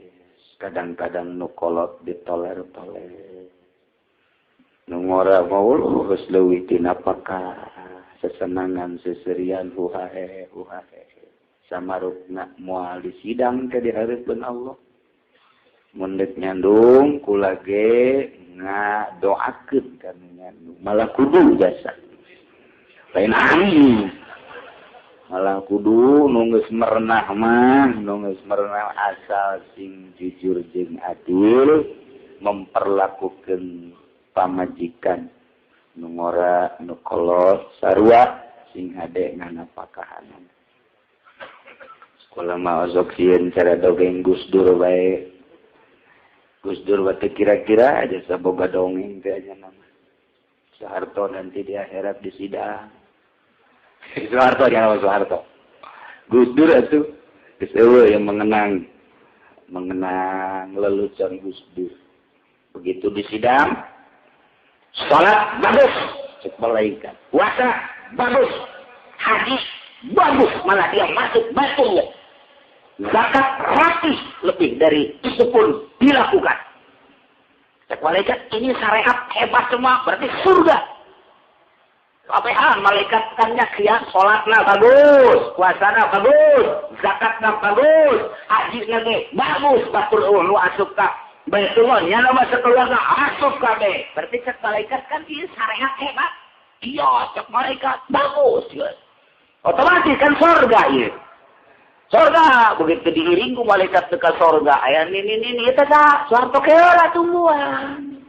Kadang-kadang nu kolot ditoler-toler. Nu ngora maul geus leuwih ti napakah. Sesenangan seserian huhae huhae samarupna moal disidang ke di hareupeun Allah. Mun deuk nyandung kula ge ngadoakeun ka nu nyandung, malah kudu jasa lain aing, malah kudu nu geus merenah mah, nu geus merenah asal sing jujur jeung adil memperlakukeun pamajikan nu ngora nu kolot sarua sing hade nganapakahanan. Sekolah mah osok sieun cara dongeng Gus Dur bae. Gus Dur bate kira-kira aja saboga dongeng teh aja nama. Soeharto nanti di akhirat disidang. Soeharto jangan Soeharto. Gus Dur atuh geus eueuh yang mengenang lelucon Gus Dur. Begitu disidang, salat bagus, cek malaikat. Puasa bagus, haji bagus, malah dia masuk Baitullah. Zakat rapi lebih dari itu pun dilakukan. Cek malaikat ini syariat hebat semua, berarti surga. Apean malaikat kan nyakia salatna bagus, puasana bagus, zakatna bagus, hajina ge bagus, batur nu asup ka Baitullah nya mah sekeluarga asup kabeh. Berarti cek malaikat kan ieu syariat hebat. Iya, cek malaikat bagus ya. Otomatis kan surga ieu. Surga begitu diiring ku malaikat ke surga aya nini eta tah Soeharto keula tungguan.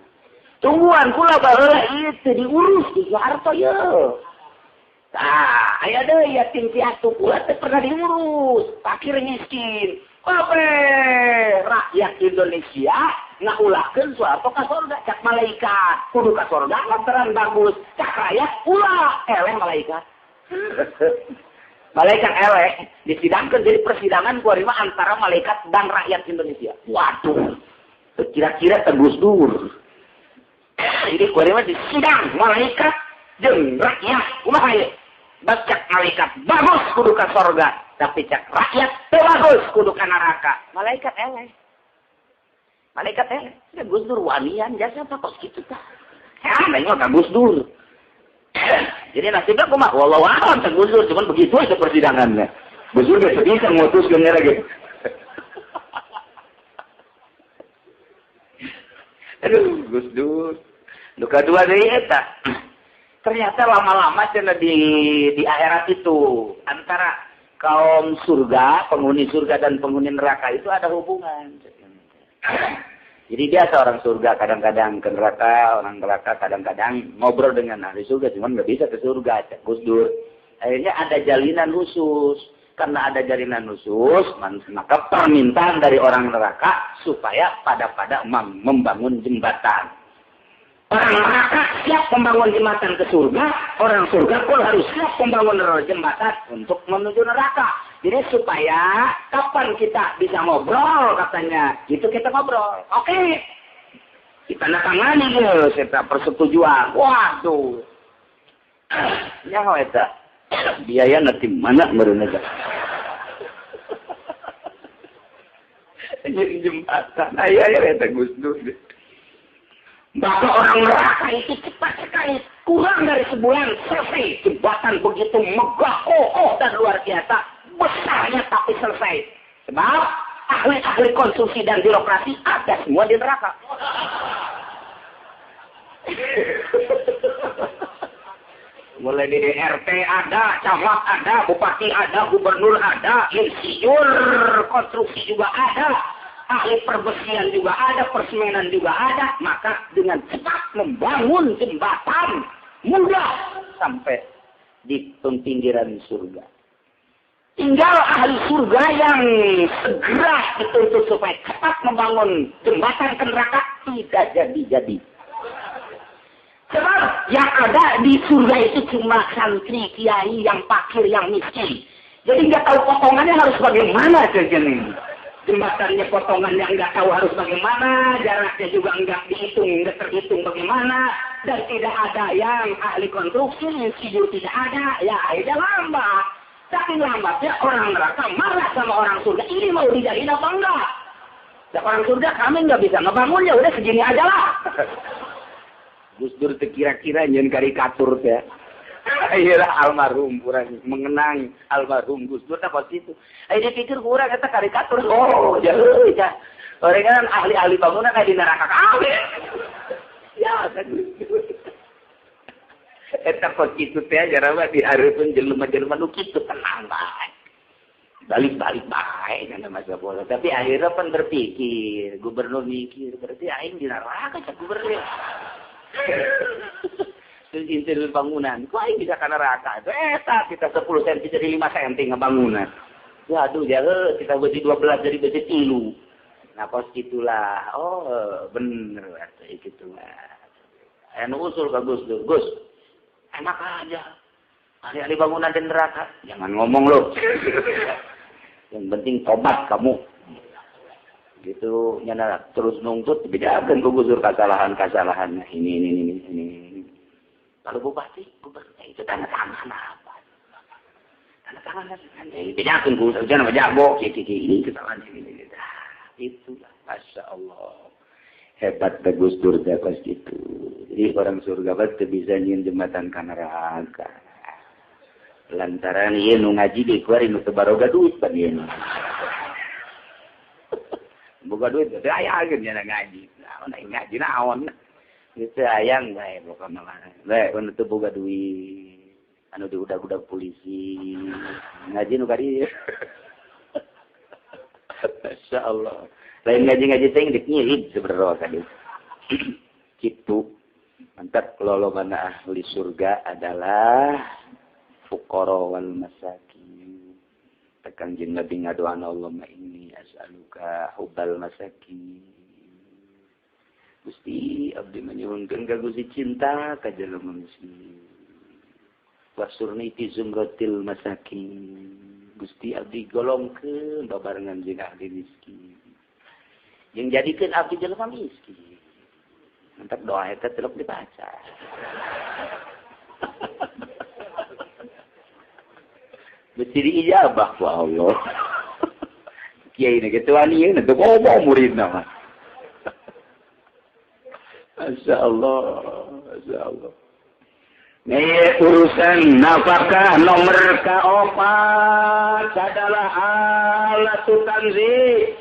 Tungguan kula baheula ieu teu diurus di Soeharto ye. Tah, aya deui yatim piatu kula teu pernah diurus, fakir miskin. Kabeh rakyat Indonesia ngaulahkeun Soeharto ka surga cak malaikat. Kudu ka surga lantaran bagus. Cak rakyat ulah eleh malaikat. Malaikat eleh disidangkeun jadi persidangan kuari mah antara malaikat dan rakyat Indonesia. Waduh. Kira-kira teh Gus Dur. Jadi kuari mah disidang malaikat jeung rakyat. Kumaha ieu? Cak malaikat bagus kudu ka surga, tapi cak rakyat teu bagus kudu ka neraka. Malaikat eleh. Malaikat eleh. Ya Gus Dur wanian jasa apa kos kitu tah. Ya nengok ka Gus Dur. Jadi nasibnya kumaha? Wallahu a'lam teh Gus Dur, cuman begitu aja persidangannya. Gus Dur geus bisa ngutuskeun lagi. Aduh, Gus Dur. Nu kadua deui eta. Ternyata lama-lama cenah di akhirat itu antara kaum surga, penghuni surga dan penghuni neraka itu ada hubungan. Jadi biasa orang surga kadang-kadang ke neraka, orang neraka kadang-kadang ngobrol dengan ahli surga, cuman nggak bisa ke surga, Gus Dur. Akhirnya ada jalinan khusus. Karena ada jalinan khusus, maka permintaan dari orang neraka supaya pada-pada membangun jembatan. Orang neraka siap membangun jembatan ke surga, orang surga pun harus siap membangun jembatan untuk menuju neraka. Jadi supaya kapan kita bisa ngobrol katanya, itu kita ngobrol. Oke, kita tangani gitu, serta persetujuan. Waduh, ya eta biaya nanti mana merenega. Jembatan, ayo ayo eta Gus Dur. Maka orang neraka itu cepat sekali, kurang dari sebulan selesai. Jembatan begitu megah, kokoh dan luar biasa. Besarnya tapi selesai. Sebab ahli-ahli konstruksi dan birokrasi ada semua di neraka. Mulai dari RT ada, camat ada, bupati ada, gubernur ada, insinyur konstruksi juga ada, ahli perbesian juga ada, persemenan juga ada. Maka dengan cepat membangun jembatan mudah sampai di pinggiran surga. Tinggal ahli surga yang segera dituntut supaya cepat membangun jembatan ke neraka tidak jadi-jadi. Sebab yang ada di surga itu cuma santri, kiai, yang fakir, yang miskin. Jadi nggak tahu potongannya harus bagaimana jajan ini. Jembatannya potongannya nggak tahu harus bagaimana, jaraknya juga nggak dihitung, nggak terhitung bagaimana, dan tidak ada yang ahli konstruksi, insinyur tidak ada, ya akhirnya lambat. Saking lambatnya orang neraka marah sama orang surga, ini mau dijadiin apa enggak? Dan orang surga kami nggak bisa ngebangun, ya udah segini aja lah. Gus Dur kira-kira nyen karikatur ya. Iyalah almarhum kurang mengenang almarhum Gus Dur tak pasti itu. Ayo dia pikir kurang kata karikatur. Oh, jauh ya. Orang kan ahli-ahli bangunan kayak di neraka kabeh. Ya, kan Gus Dur. Eta kok kitu teh jarang dihareupeun jelema-jelema nu kitu tenang bae. Balik-balik bae kana masa bola. Tapi akhirnya pan berpikir, gubernur mikir, berarti aing di neraka cak gubernur. Terus insinyur bangunan, kok aing bisa ke neraka? Eta kita 10 cm jadi 5 cm ngebangunan. Waduh, ya kita besi 12 jadi besi 3. Nah, kos gitulah. Oh, bener atuh kitu mah. Anu usul ka Gus Dur. Gus, enak aja. Ahli-ahli bangunan dan neraka. Jangan ngomong loh. Yang penting tobat kamu. Gitu, nyana terus nungtut, bedakan ku Gus Dur kesalahan-kesalahannya. Ini. Kalau bupati, gubernur itu tanda tangan apa? Tanda tangan kan? Bedakan ku Gus Dur, jangan jago. Ini kesalahan ini. Itulah, Masya Allah. Hebat Gus Dur pas gitu. Jadi orang surga pasti bisa nyin jembatan ka neraka. Lantaran ieu nu ngaji dikeluarin nu teu baroga duit pan ieu. Boga duit teh aya geus nya ngaji. Naon aing ngaji naon. Geus hayang bae pokona mah. Bae nu teu boga duit. Anu diudag-udag polisi. Ngaji nu ka dieu. Masya Allah. Lain ngaji-ngaji teh geus nyilid sebenarnya tadi. Kitu. Mantap lolongan ahli surga adalah fuqara wal masakin. Tekan jeung Nabi ngadoana Allahumma inni as'aluka hubbal masakin. Gusti abdi manyuhunkeun ka Gusti cinta ka jelema miskin. Wasurni fi zumratil masakin. Gusti abdi golongkeun babarengan jeung ahli miskin. Jeung jadikeun abdi jelema miskin. Mantap doa eta telok dibaca. Mesti diijabah ku Allah. Kiai na kitu ani ieu teu ngomong muridna mah. Masya Allah, Masya Allah. Nih urusan nafkah nomor keempat adalah alat tanzih.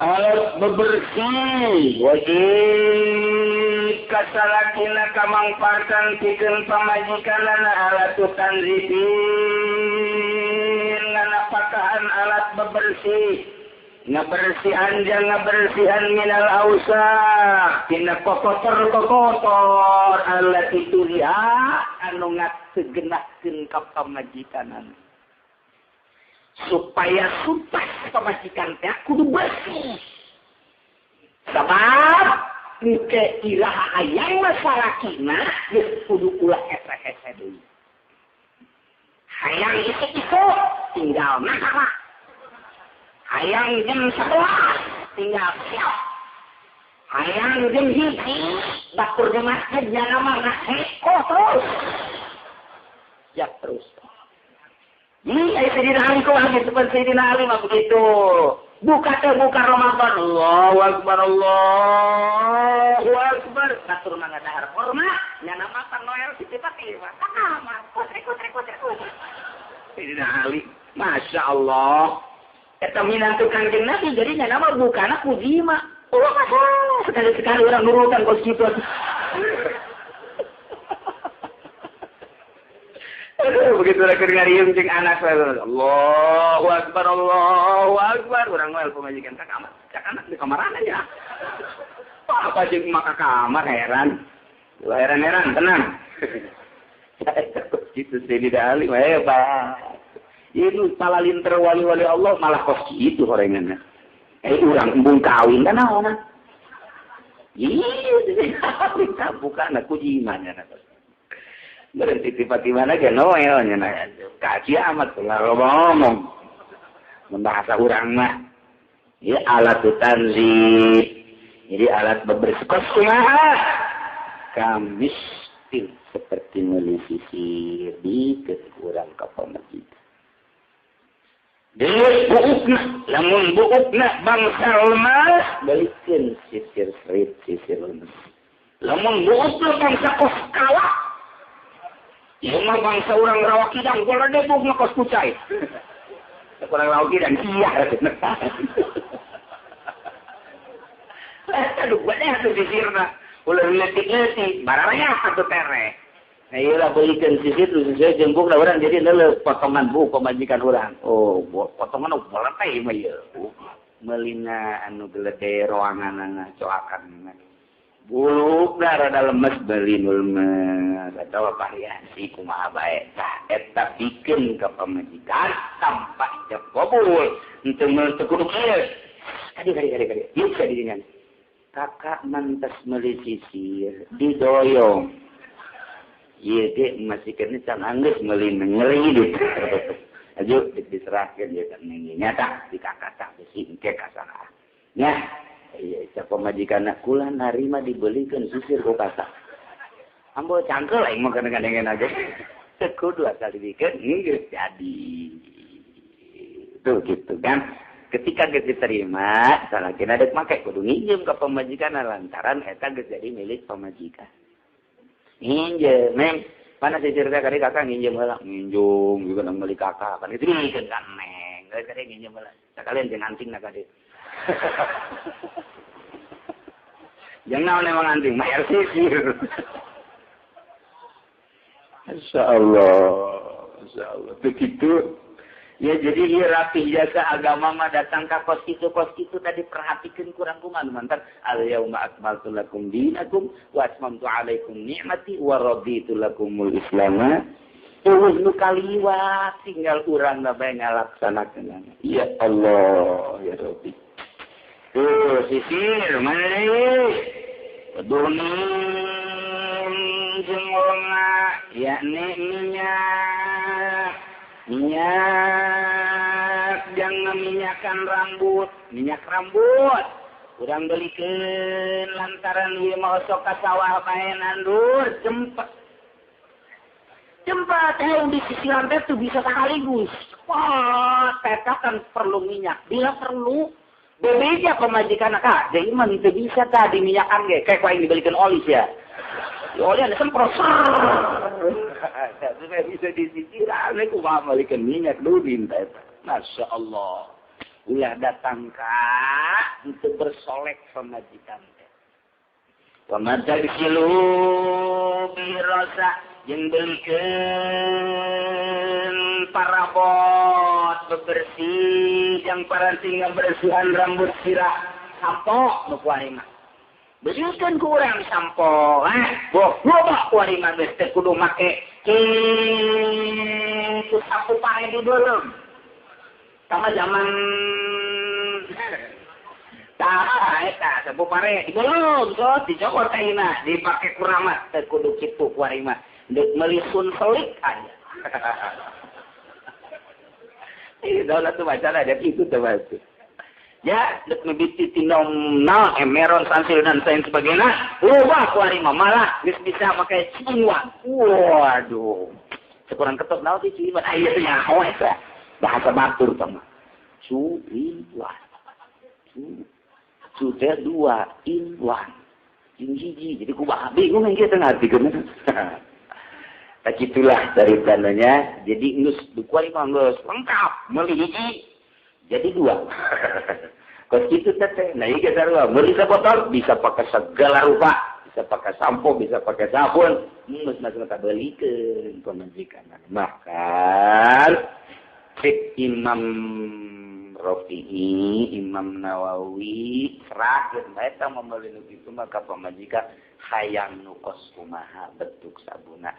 Alat bebersih wajib kasalakina kamangpaatan pikeun pamajikanana alat tanzifin nganapakahan alat bebersih Ngabersihan jeung ngabersihan minal ausah tina kokotor-kokotor allati tuliha anu ngategenahkeun ka pamajikanana. Supaya sumpah pamajikan teh kudu bersih. Sabab engke iraha hayang masalakina geus kudu ulah hese-hese deui. Hayang isuk-isuk tinggal masalah. Hayang jam 11 tinggal siap. Hayang jam 1 batur jemaah jangan ngaheko terus. Ya terus. Ini Sayyidina Ali kok habis seperti Sayyidina Ali mah begitu. Buka teh buka Ramadan. Allahu Akbar, Allahu Akbar. Batur mah dahar korma, nya nama Pak Noel Siti Fatimah. Kamar, kutrek. Sayyidina Ali, Masya Allah. Eta minantu Kangjeng Nabi jadi nya nama bukana ku jima. Oh, sekali-sekali orang nurutan kos kitu. Aduh, begitu lagi ngariung jeung anak Allahu Akbar, Allahu Akbar. Urang mah pamajikan ka kamar, cak anak di kamaran aja. Apa jeung maka kamar heran. Heran-heran, tenang. Gitu Sayyidina Ali mah hebat. Itu palalinter wali-wali Allah malah kos kitu horenganna. Urang embung kawin kan naonna. Ih, bukan aku jimana. Berhenti tiba-tiba lagi noel nya kaji amat lah ngomong. Membahasa urang mah. Ya alat tanzih. Jadi alat bebersih kos kumaha? Kamistil seperti meuli sisir di kurang ka pamajikan. Deus buukna, lamun buukna bangsa lemas, balikeun sisir serit sisir lemes. Lamun buukna bangsa kos kawa, ieu mah bangsa urang Rawa Kidang, golode buukna kos kucai. Urang Rawa Kidang sia. Aduh, gede atuh sisirna. Ulah leutik-leutik, bararaya atuh tereh. Nah, iyalah belikan sisir terus saya jengkuk lah orang jadi nele potongan bu pemajikan orang. Oh, potongan bola teh mah ieu. Melina anu gelede roanganana coakan. Buluk da rada lemes beli nu lemes atawa variasi kumaha bae. Tah eta pikeun ka pamajikan tanpa ijab kabul. Henteu meul teu kudu kieu. Kadi. Ieu ka dirinya. Kakak mantas meuli sisir didoyong. Iya dek masih kena can anggeus meuli ngeri deh. Ayo diserahkeun ye kan nyata di kakak tak besi engke kasalah. Nya iya cak pamajikanna kula narima dibelikeun sisir ku kakak. Ambo cangkel aing mah kadang-kadang aja. Teu kudu asal dibikeun geus jadi. Tuh gitu kan. Ketika geus diterima, salakina dek make kudu nginjem ka pamajikan lantaran eta geus jadi milik pamajikan. Nginjem, mem, mana sisir teh kali kakak nginjem heula, nginjung juga nang meuli kakak kan itu dikeun ka neng, geus kali nginjem heula. Sakalian jeung anting na ka dieu. Jeung naon emang anting, mayar sisir. Masyaallah, masyaallah. Begitu. Ya jadi ieu rapih jasa agama mah datang ka kos kitu tadi perhatikeun kurang kumaha mantan al yauma akmaltu lakum dinakum wa atmamtu alaikum ni'mati wa raditu lakumul islam. Eueuh nu kaliwat tinggal urang na bae ngalaksanakeun. Ya Allah ya Rabbi. Tuh sisir mana deui? Dunin jeung urang yakni minyak jangan minyakan rambut, minyak rambut. Urang belikeun lantaran ieu mah osok ka sawah bae nandur, cempet. Cempet di sisiran teh tuh bisa sekaligus. Wah, teta kan perlu minyak. Bila perlu bebeja pamajikan ka, deui mah teu bisa tah diminyakan ge, kayak ku aing dibelikeun oli sia. Oli ada semprot. Supaya bisa disisiran, aku mau balikan minyak dudin. Masya Allah. Ulah datang kak untuk bersolek pamajikan. Wa matagsilu birasa jeung belikeun parabot bebersih yang paranti ngabersihan rambut sirah sampo nu kuari mah. Bersihkeun ku urang sampo, boh loba kuari mah geus teu kudu make kitu sapu pare di dalam. Sama zaman tah eta sapu pare di dalam so dicokot ayeuna dipake kuramat teu kudu kitu kuari mah. Deuk meuli sunselik aja. Ini daulat tuh baca ada itu tuh baca. Ya, dek mebiti tinom na emeron sansil dan lain sebagainya. Ubah kuari mah malah geus bisa make ciuan. Waduh. Sekurang ketok naon sih ciuan? Aya teh nyaho eta. Bahasa batur tah mah. Cuiwan. Cu teh dua in one. Jeung hiji. Jadi kumaha bingung yang kita ngartikeun. Tak itulah dari tananya. Jadi geus kuari mah geus lengkap meuli hiji jadi dua. Kos kitu teh. Nah ieu sarua meuli sabotol bisa pakai segala rupa, bisa pakai sampo, bisa pakai sabun, geus masuk ka beulikeun pamajikan. Bahkan cek Imam Rafi'i, Imam Nawawi serahkeun bae tah meuli nu kitu mah ka pamajikan hayang nu kos kumaha bentuk sabuna.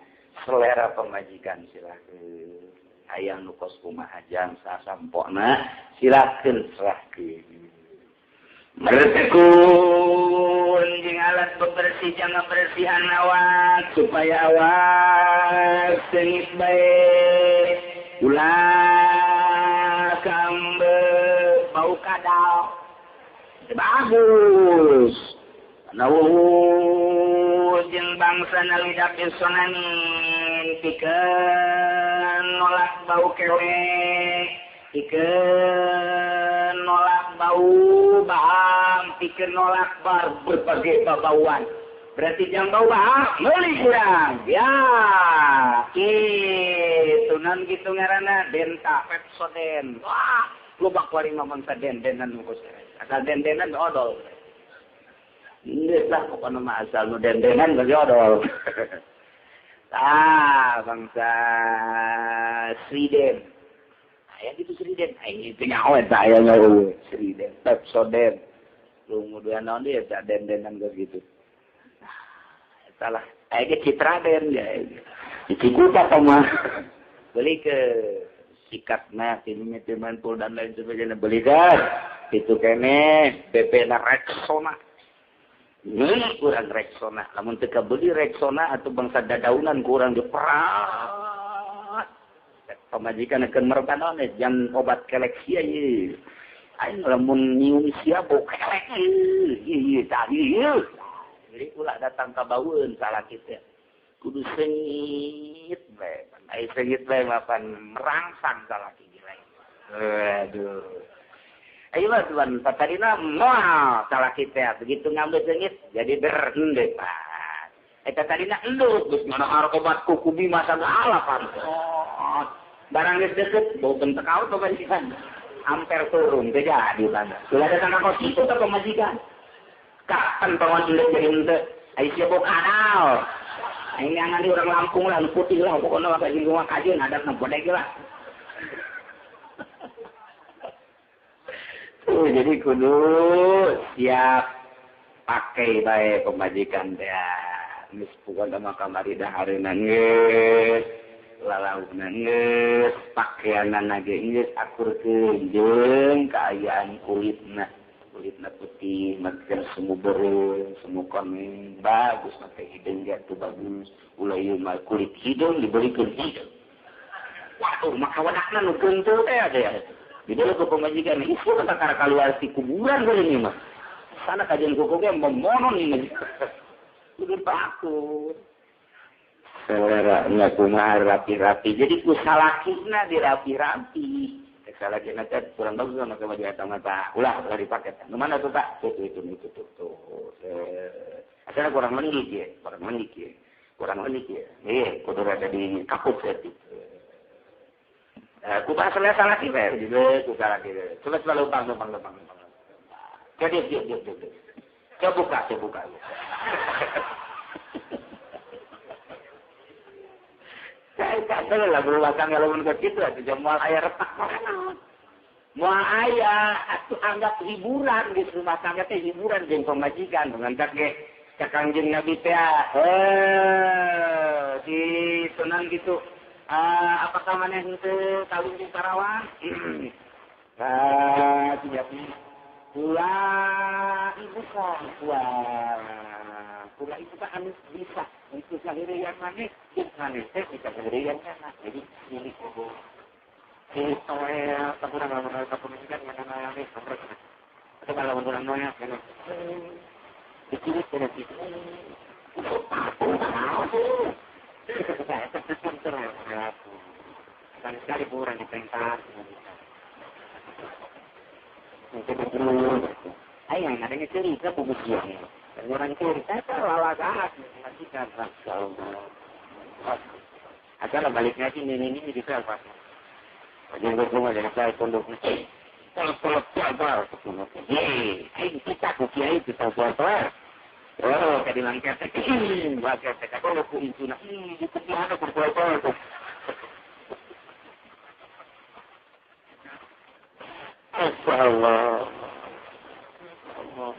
Selera pamajikan silakeun. Hayang nu kos kumaha jang sasampona silakeun serahkeun. Bertekun jeung alat bebersih jangan bersihan awak supaya awak seungit bae. Ulah kambe bau kadal. Bagus. Nawuh jeung bangsa nalidak isonanin pikeun nolak bau kewe, pikeun nolak bau baham, pikeun nolak bar berbagai babauan. Berarti jangan bau baham, meuli kurang. Ya, kitu nan kitu ngaranna denta Pepsodent. Wah, loba kuari mah bangsa den-denan nu asal den-denan odol. Geus lah pokona mah asal nu den-denan bagi odol. Ah, bangsa Sriden. Aya gitu Sriden. Ai teu nyaho eta aya nyaho Sriden, Pepsodent. Kemudian naon deui eta den-denan geus gitu. Nah, eta lah. Aya ge Citraden ya. Cikupa mah. Beli ke sikatna tininya teh mantul dan lain sebagainya beli kan. Itu kene BP na Rexona. Ini kurang Rexona. Lamun teu kabeli Rexona atau bangsa dadaunan kurang diperat. Pamajikan akan merekan jang obat kelek sia ieu. Aing lamun nyium sia bau kelek ieu. Ieu tadi ieu. Jadi ulah datang ka baueun salah kitu. Kudu sengit bae. Ai sengit bae mapan merangsang salah kieu lain. Aduh. Ayo lah tuan, patarina moal salah kita begitu ngambil sengit jadi berhenti pak. Eta tadina endut geus ngadahar obat kuku bima sagala pantos. Barang geus deket bau bentek out pamajikan. Amper turun teh jadi tanda. Ulah datang ka kos kitu teh pamajikan. Kapan pangon endut jadi henteu? Ai sia bau kadal. Aing ngangan di orang Lampung lah, nu putih lah pokona mah jeung rumah kajeun adatna bodeg lah. Tuh, jadi kudu siap pakai bae pemajikan teh. Geus pokona mah kamari dahareunna geus, lalauna geus, pakaianna ge geus akurkeun jeung kaayaan kulitna. Kulitna putih, make semu beureum, semu koneng, bagus make hideung ge atuh bagus. Ulah ieu mah kulit hideung dibelikeun hideung. Waduh, maka wadakna nu keunteul teh aya. Di dalam ke pemajikan, itu kata kara keluar di kuburan gue ini mah. Sana kajian kuku gue memonon ini. Udah takut. Selera nggak kumaha rapi-rapi. Jadi ku salakina dirapi-rapi. Salakina teh kurang bagus sama baju kacamata. Ulah ulah dipakai. Nu mana tuh Pak? Tuh itu itu tuh tuh. Asalnya kurang lenggik ya, kurang lenggik ya. Kurang lenggik ya. Iya, kudu rada di kapuk ya. Ku bahas salah sih, ku salah sih. Coba coba lubang. Jadi diam. Coba buka. Saya kata lah berumah tangga lamun kitu atuh moal aya retak mana. Moal aya atuh anggap hiburan di rumah tangga teh hiburan jeung pamajikan ngantak ge ka Kangjeng Nabi teh di sunan gitu. Apakah maneh henteu kawin jeung parawan? Ah, tidak. Kula ibu kan, kula ibu kan anu bisa untuk sahirian maneh, jeung maneh teh bisa sahirian kana. Jadi milik ibu. Di toel taburan lamun taburan kan mana nih nomor. Atau kalau lamun noya kana. Dikit kena gitu. Sekali-sekali buran diperintah. Ayo, adanya cerita bubukian. Orang cerita lalagaan mengajikan rasul. Acara balik ngaji ini di apa? Jangan rumah jangan saya pondok. Kalau jabar hei, kita ku kiai kita buat. Oh, tadi langkah baca kalau ku itu nah, itu mana berbuat. Allah. Allah.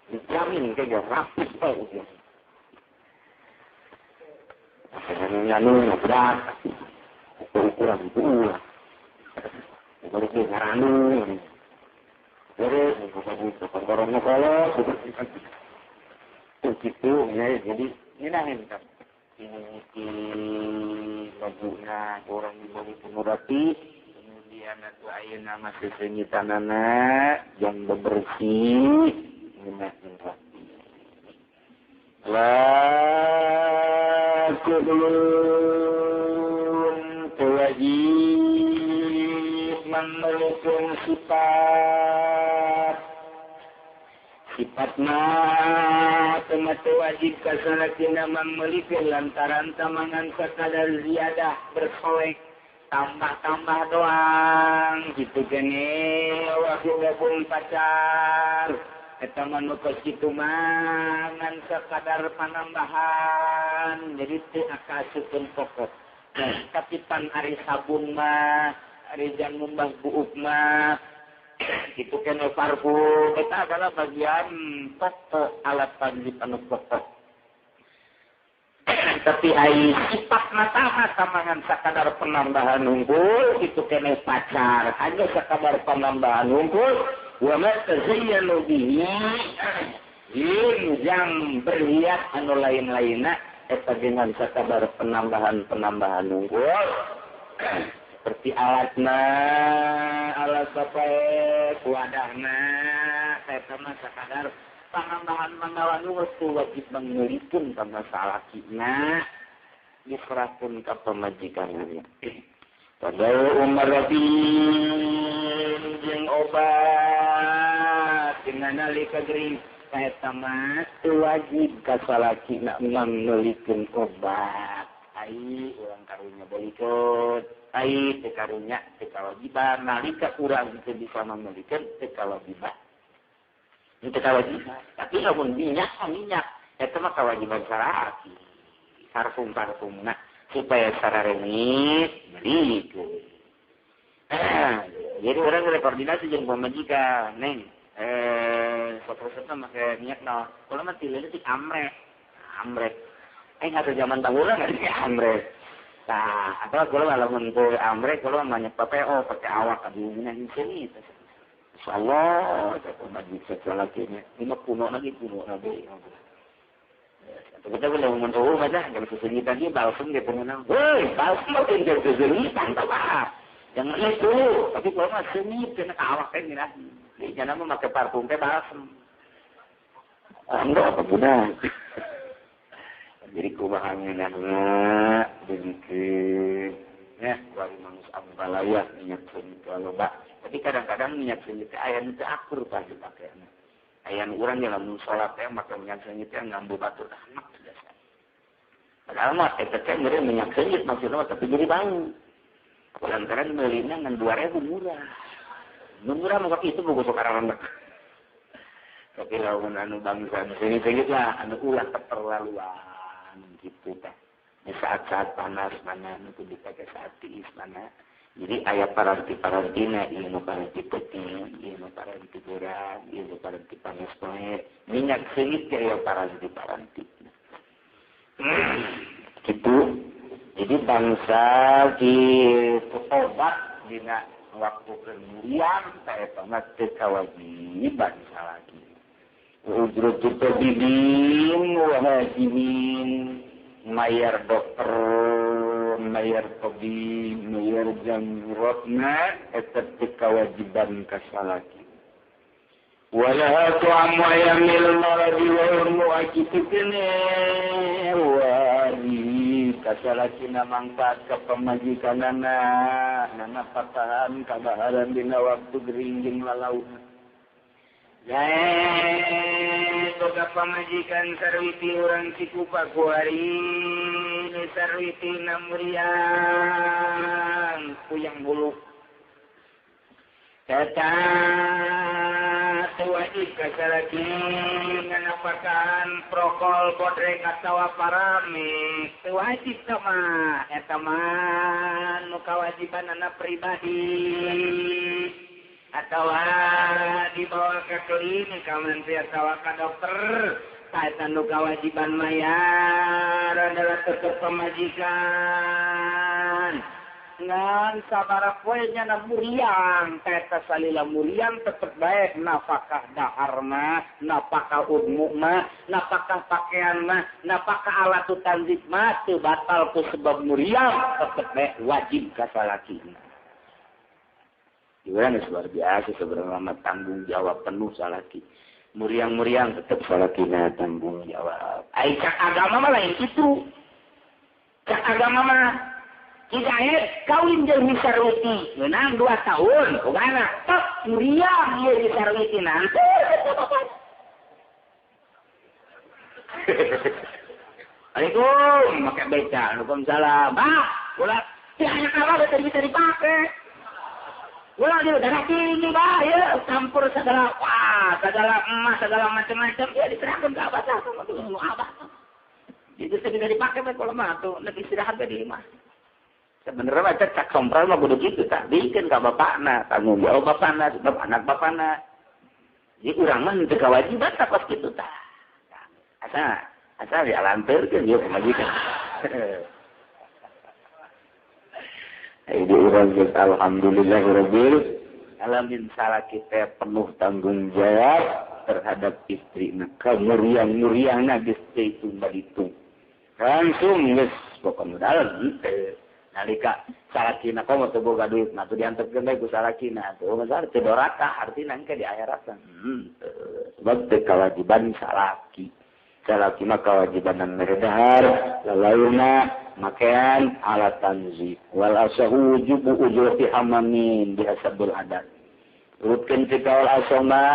Dijamin kayak rapi eh. Nganu berat, ukuran buah, balik ngaranu, terus orang kalau gitu ya jadi nginahin kan. Ini baguna orang di bawah penurati, kemudian atuh ayeuna mah sesenyitanana yang bebersih nginahin rapi. La kullun wajib memelukun sifat sifatna temate wajib kasalatina memelikeun lantaran tamangan sakadar ziyadah berkolek tambah-tambah doang gitu gene wahidapun pacar eta mah nu kos kitu mah ngan sakadar panambahan jadi teu akasukeun pokok. Tapi pan ari sabun mah ari jang ngumbah buuk mah gitu kene parfum eta adalah bagian pokok alat panji anu pokok. Tapi ai sifat mata tamangan sakadar penambahan unggul itu kene pacar hanya sakadar penambahan unggul wa ma tazayyanu bihi yang berhias anu lain-lainna eta dengan sakadar penambahan-penambahan unggul seperti alatna alat bapae wadahna eta mah sakadar panambahan-panambahan unggul wajib mangulikeun ka masalakina diserahkeun ka pamajikanna. Padahal Umar Rabin jeung obat dengan nalika gering eta mah wajib ka salakina mangulikeun obat. Ai urang ka karunya belikeun ai teu karunya teu kawajiban nalika urang teu bisa memelikeun teu kawajiban teu kawajiban tapi lamun minyak eta mah kawajiban salaki parfum-parfumna supaya sararengit belikeun. Jadi orang boleh koordinasi jeung pamajikan neng sok-sokna make minyak naon kula mah tileuh ti amrek atuh zaman baheula nggak di amrek. Nah, atau kula lamun teu amrek kula mah banyak PPO pakai awak aduh minah sini insyaallah teh pamajikan salakina ini mah kuno lagi. Atau kita boleh ngomong tuh mah dah kalau kesulitan dia balsem dia pengenang. Woi, balsem mah teu kesulitan tah Pak. Jangan itu, tapi kalau mah sengit kena awak teh ngeunah. Di jana mah make parfum teh balsem. Enggak apa guna. Jadi kumaha ngeunahna begitu. Ya, wali manus ambalaya minyak seungit loba. Tapi kadang-kadang minyak seungit teh aya nu teu akur tah dipakena. Aya nu urang ge lamun salat teh make minyak seungit teh ngambu batur anak biasa. Padahal mah eta teh meureun minyak seungit maksudna tapi jadi bau. Lantaran meulina ngan 2.000 murah. Murah mah itu bogo sok aranna. Tapi lamun anu bangsa seungit-seungit lah anu ulah keterlaluan gitu teh. Di saat-saat panas mana nu dipake saat tiis mana. Jadi aya paranti-parantina, ieu nu paranti peuting, ieu nu paranti beurang, ieu nu paranti panas poe. Minyak seungit ge aya paranti-paranti. Gitu. Jadi bangsa kitu obat dina waktu muriang teh eta mah teu kawajiban salaki. Ujratu tabibin wa hajimin mayar dokter, mayar tabib, mayar jamrotna eta teu kawajiban ka salaki. Wala tu'amu ayamil maradi wa mu'akitu kene wajib kasalakina mangfaat ka pamajikanana nana patahan kabaharan dina waktu gering jeung lalauna. Jae boga pamajikan sarwiti urang Cikupa kuari sarwiti namuriang puyang bulu. Tata wajib kasalaki nganapakan prokol bodrek atawa paramik teu wajib teh mah eta mah nu kawajibanana pribadi atawa dibawa ke klinik ka menteri atawa ka dokter eta nu kawajiban mayar adalah tetep pamajikan. Ngan sabaraha poe nya muriang eta salila muriang tetep bae nafkah dahar mah, nafkah ummu mah, nafkah pakaian mah, nafkah alat tanzif mah teu batal ku sebab muriang tetep bae wajib ka salakina. Urang geus luar biasa sebenarnya mah tanggung jawab penuh salaki. Muriang-muriang tetep salakina tanggung jawab. Ai cak agama mah lain kitu. Cak agama mah Hidayat kawin jeung Hisarwiti menang 2 tahun boga anak tok muriang ieu Hisarwiti nanti. Assalamualaikum make beca waalaikumsalam bah ulah teu aya kalah teu bisa dipake ulah dia darah tinggi bah ieu campur segala wah segala emas segala macam-macam ya diserahkeun ka abah tah nu abah jadi teu bisa dipake bae kalau mah atuh lebih istirahat bae di imah. Sebenarnya mah cak sompral mah kudu kitu tah bikeun ka bapakna, tanggung jawab bapakna, sebab anak bapakna. Jadi urang mah teu kawajiban tah kos kitu tah. Asa dialanteurkeun ieu pamajikan. Jadi urang geus alhamdulillahirabbil alamin salaki teh penuh tanggung jawab terhadap istrina. Kamuriang-muriangna geus teu hitung baditung. Langsung geus pokona dalam teu. Nalika salakina komo teu boga duit mah teu diantepkeun bae ku salakina tuh masalah teu doraka artina engke di akhirat sebab teu kawajiban salaki salaki mah kawajibanan mere dahar lalauna makean alat tanzif wal asahu wujubu ujrati hamamin bihasabil adat urutkeun ti kaul asoma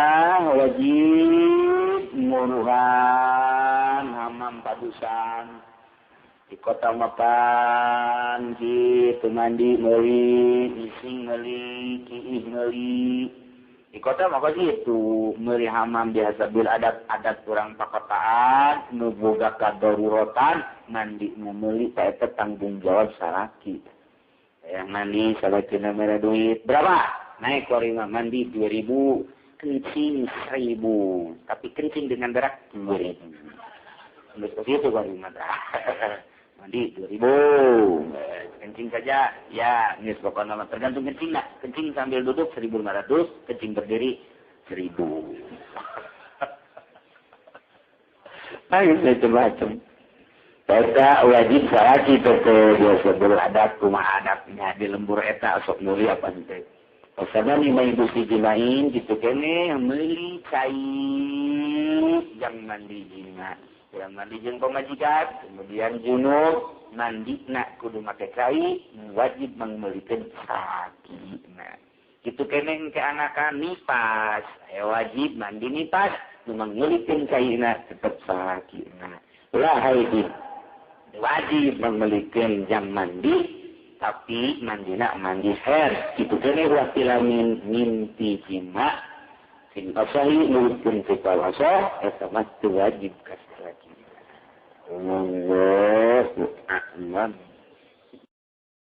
wajib muruhan hamam padusan. Di kota mapan kitu mandi meuli, ising meuli, kiih meuli. Di kota mah kitu, meuli hamam biasa bil adat-adat urang pakotaan nu boga kadaruratan mandi nu meuli ta eta tanggung jawab salaki. Yang mandi salakina mere duit berapa? Naik korima mandi 2000, kencing 1000, tapi kencing dengan berak 2000. Geus kitu korima tah. Mandi 2000, kencing saja ya geus pokona mah tergantung kencingna. Kencing sambil duduk 1500, kencing berdiri 1000. Ayo macam-macam. Eta wajib salaki teh biasa beradat kumaha adatnya di lembur eta sok meuli apa teh. Pasana lima ibu si jimain gitu kene meuli cai jang mandi jima. Yang mandi jeung pamajikan, kemudian junub mandi nak kudu make cai wajib mangmeulikeun sakina. Kitu kene ke anakan nipas, wajib mandi nipas, nu mangmeulikeun caina tetep sakina. Ulah haidin. Wajib mangmeulikeun jang mandi, tapi mandina mandi hair. Kitu kene ulah tilamin mimpi jima. Sing asahi nurutkeun fikal asah eta mah teu wajib ka salaki. Allahu a'lam.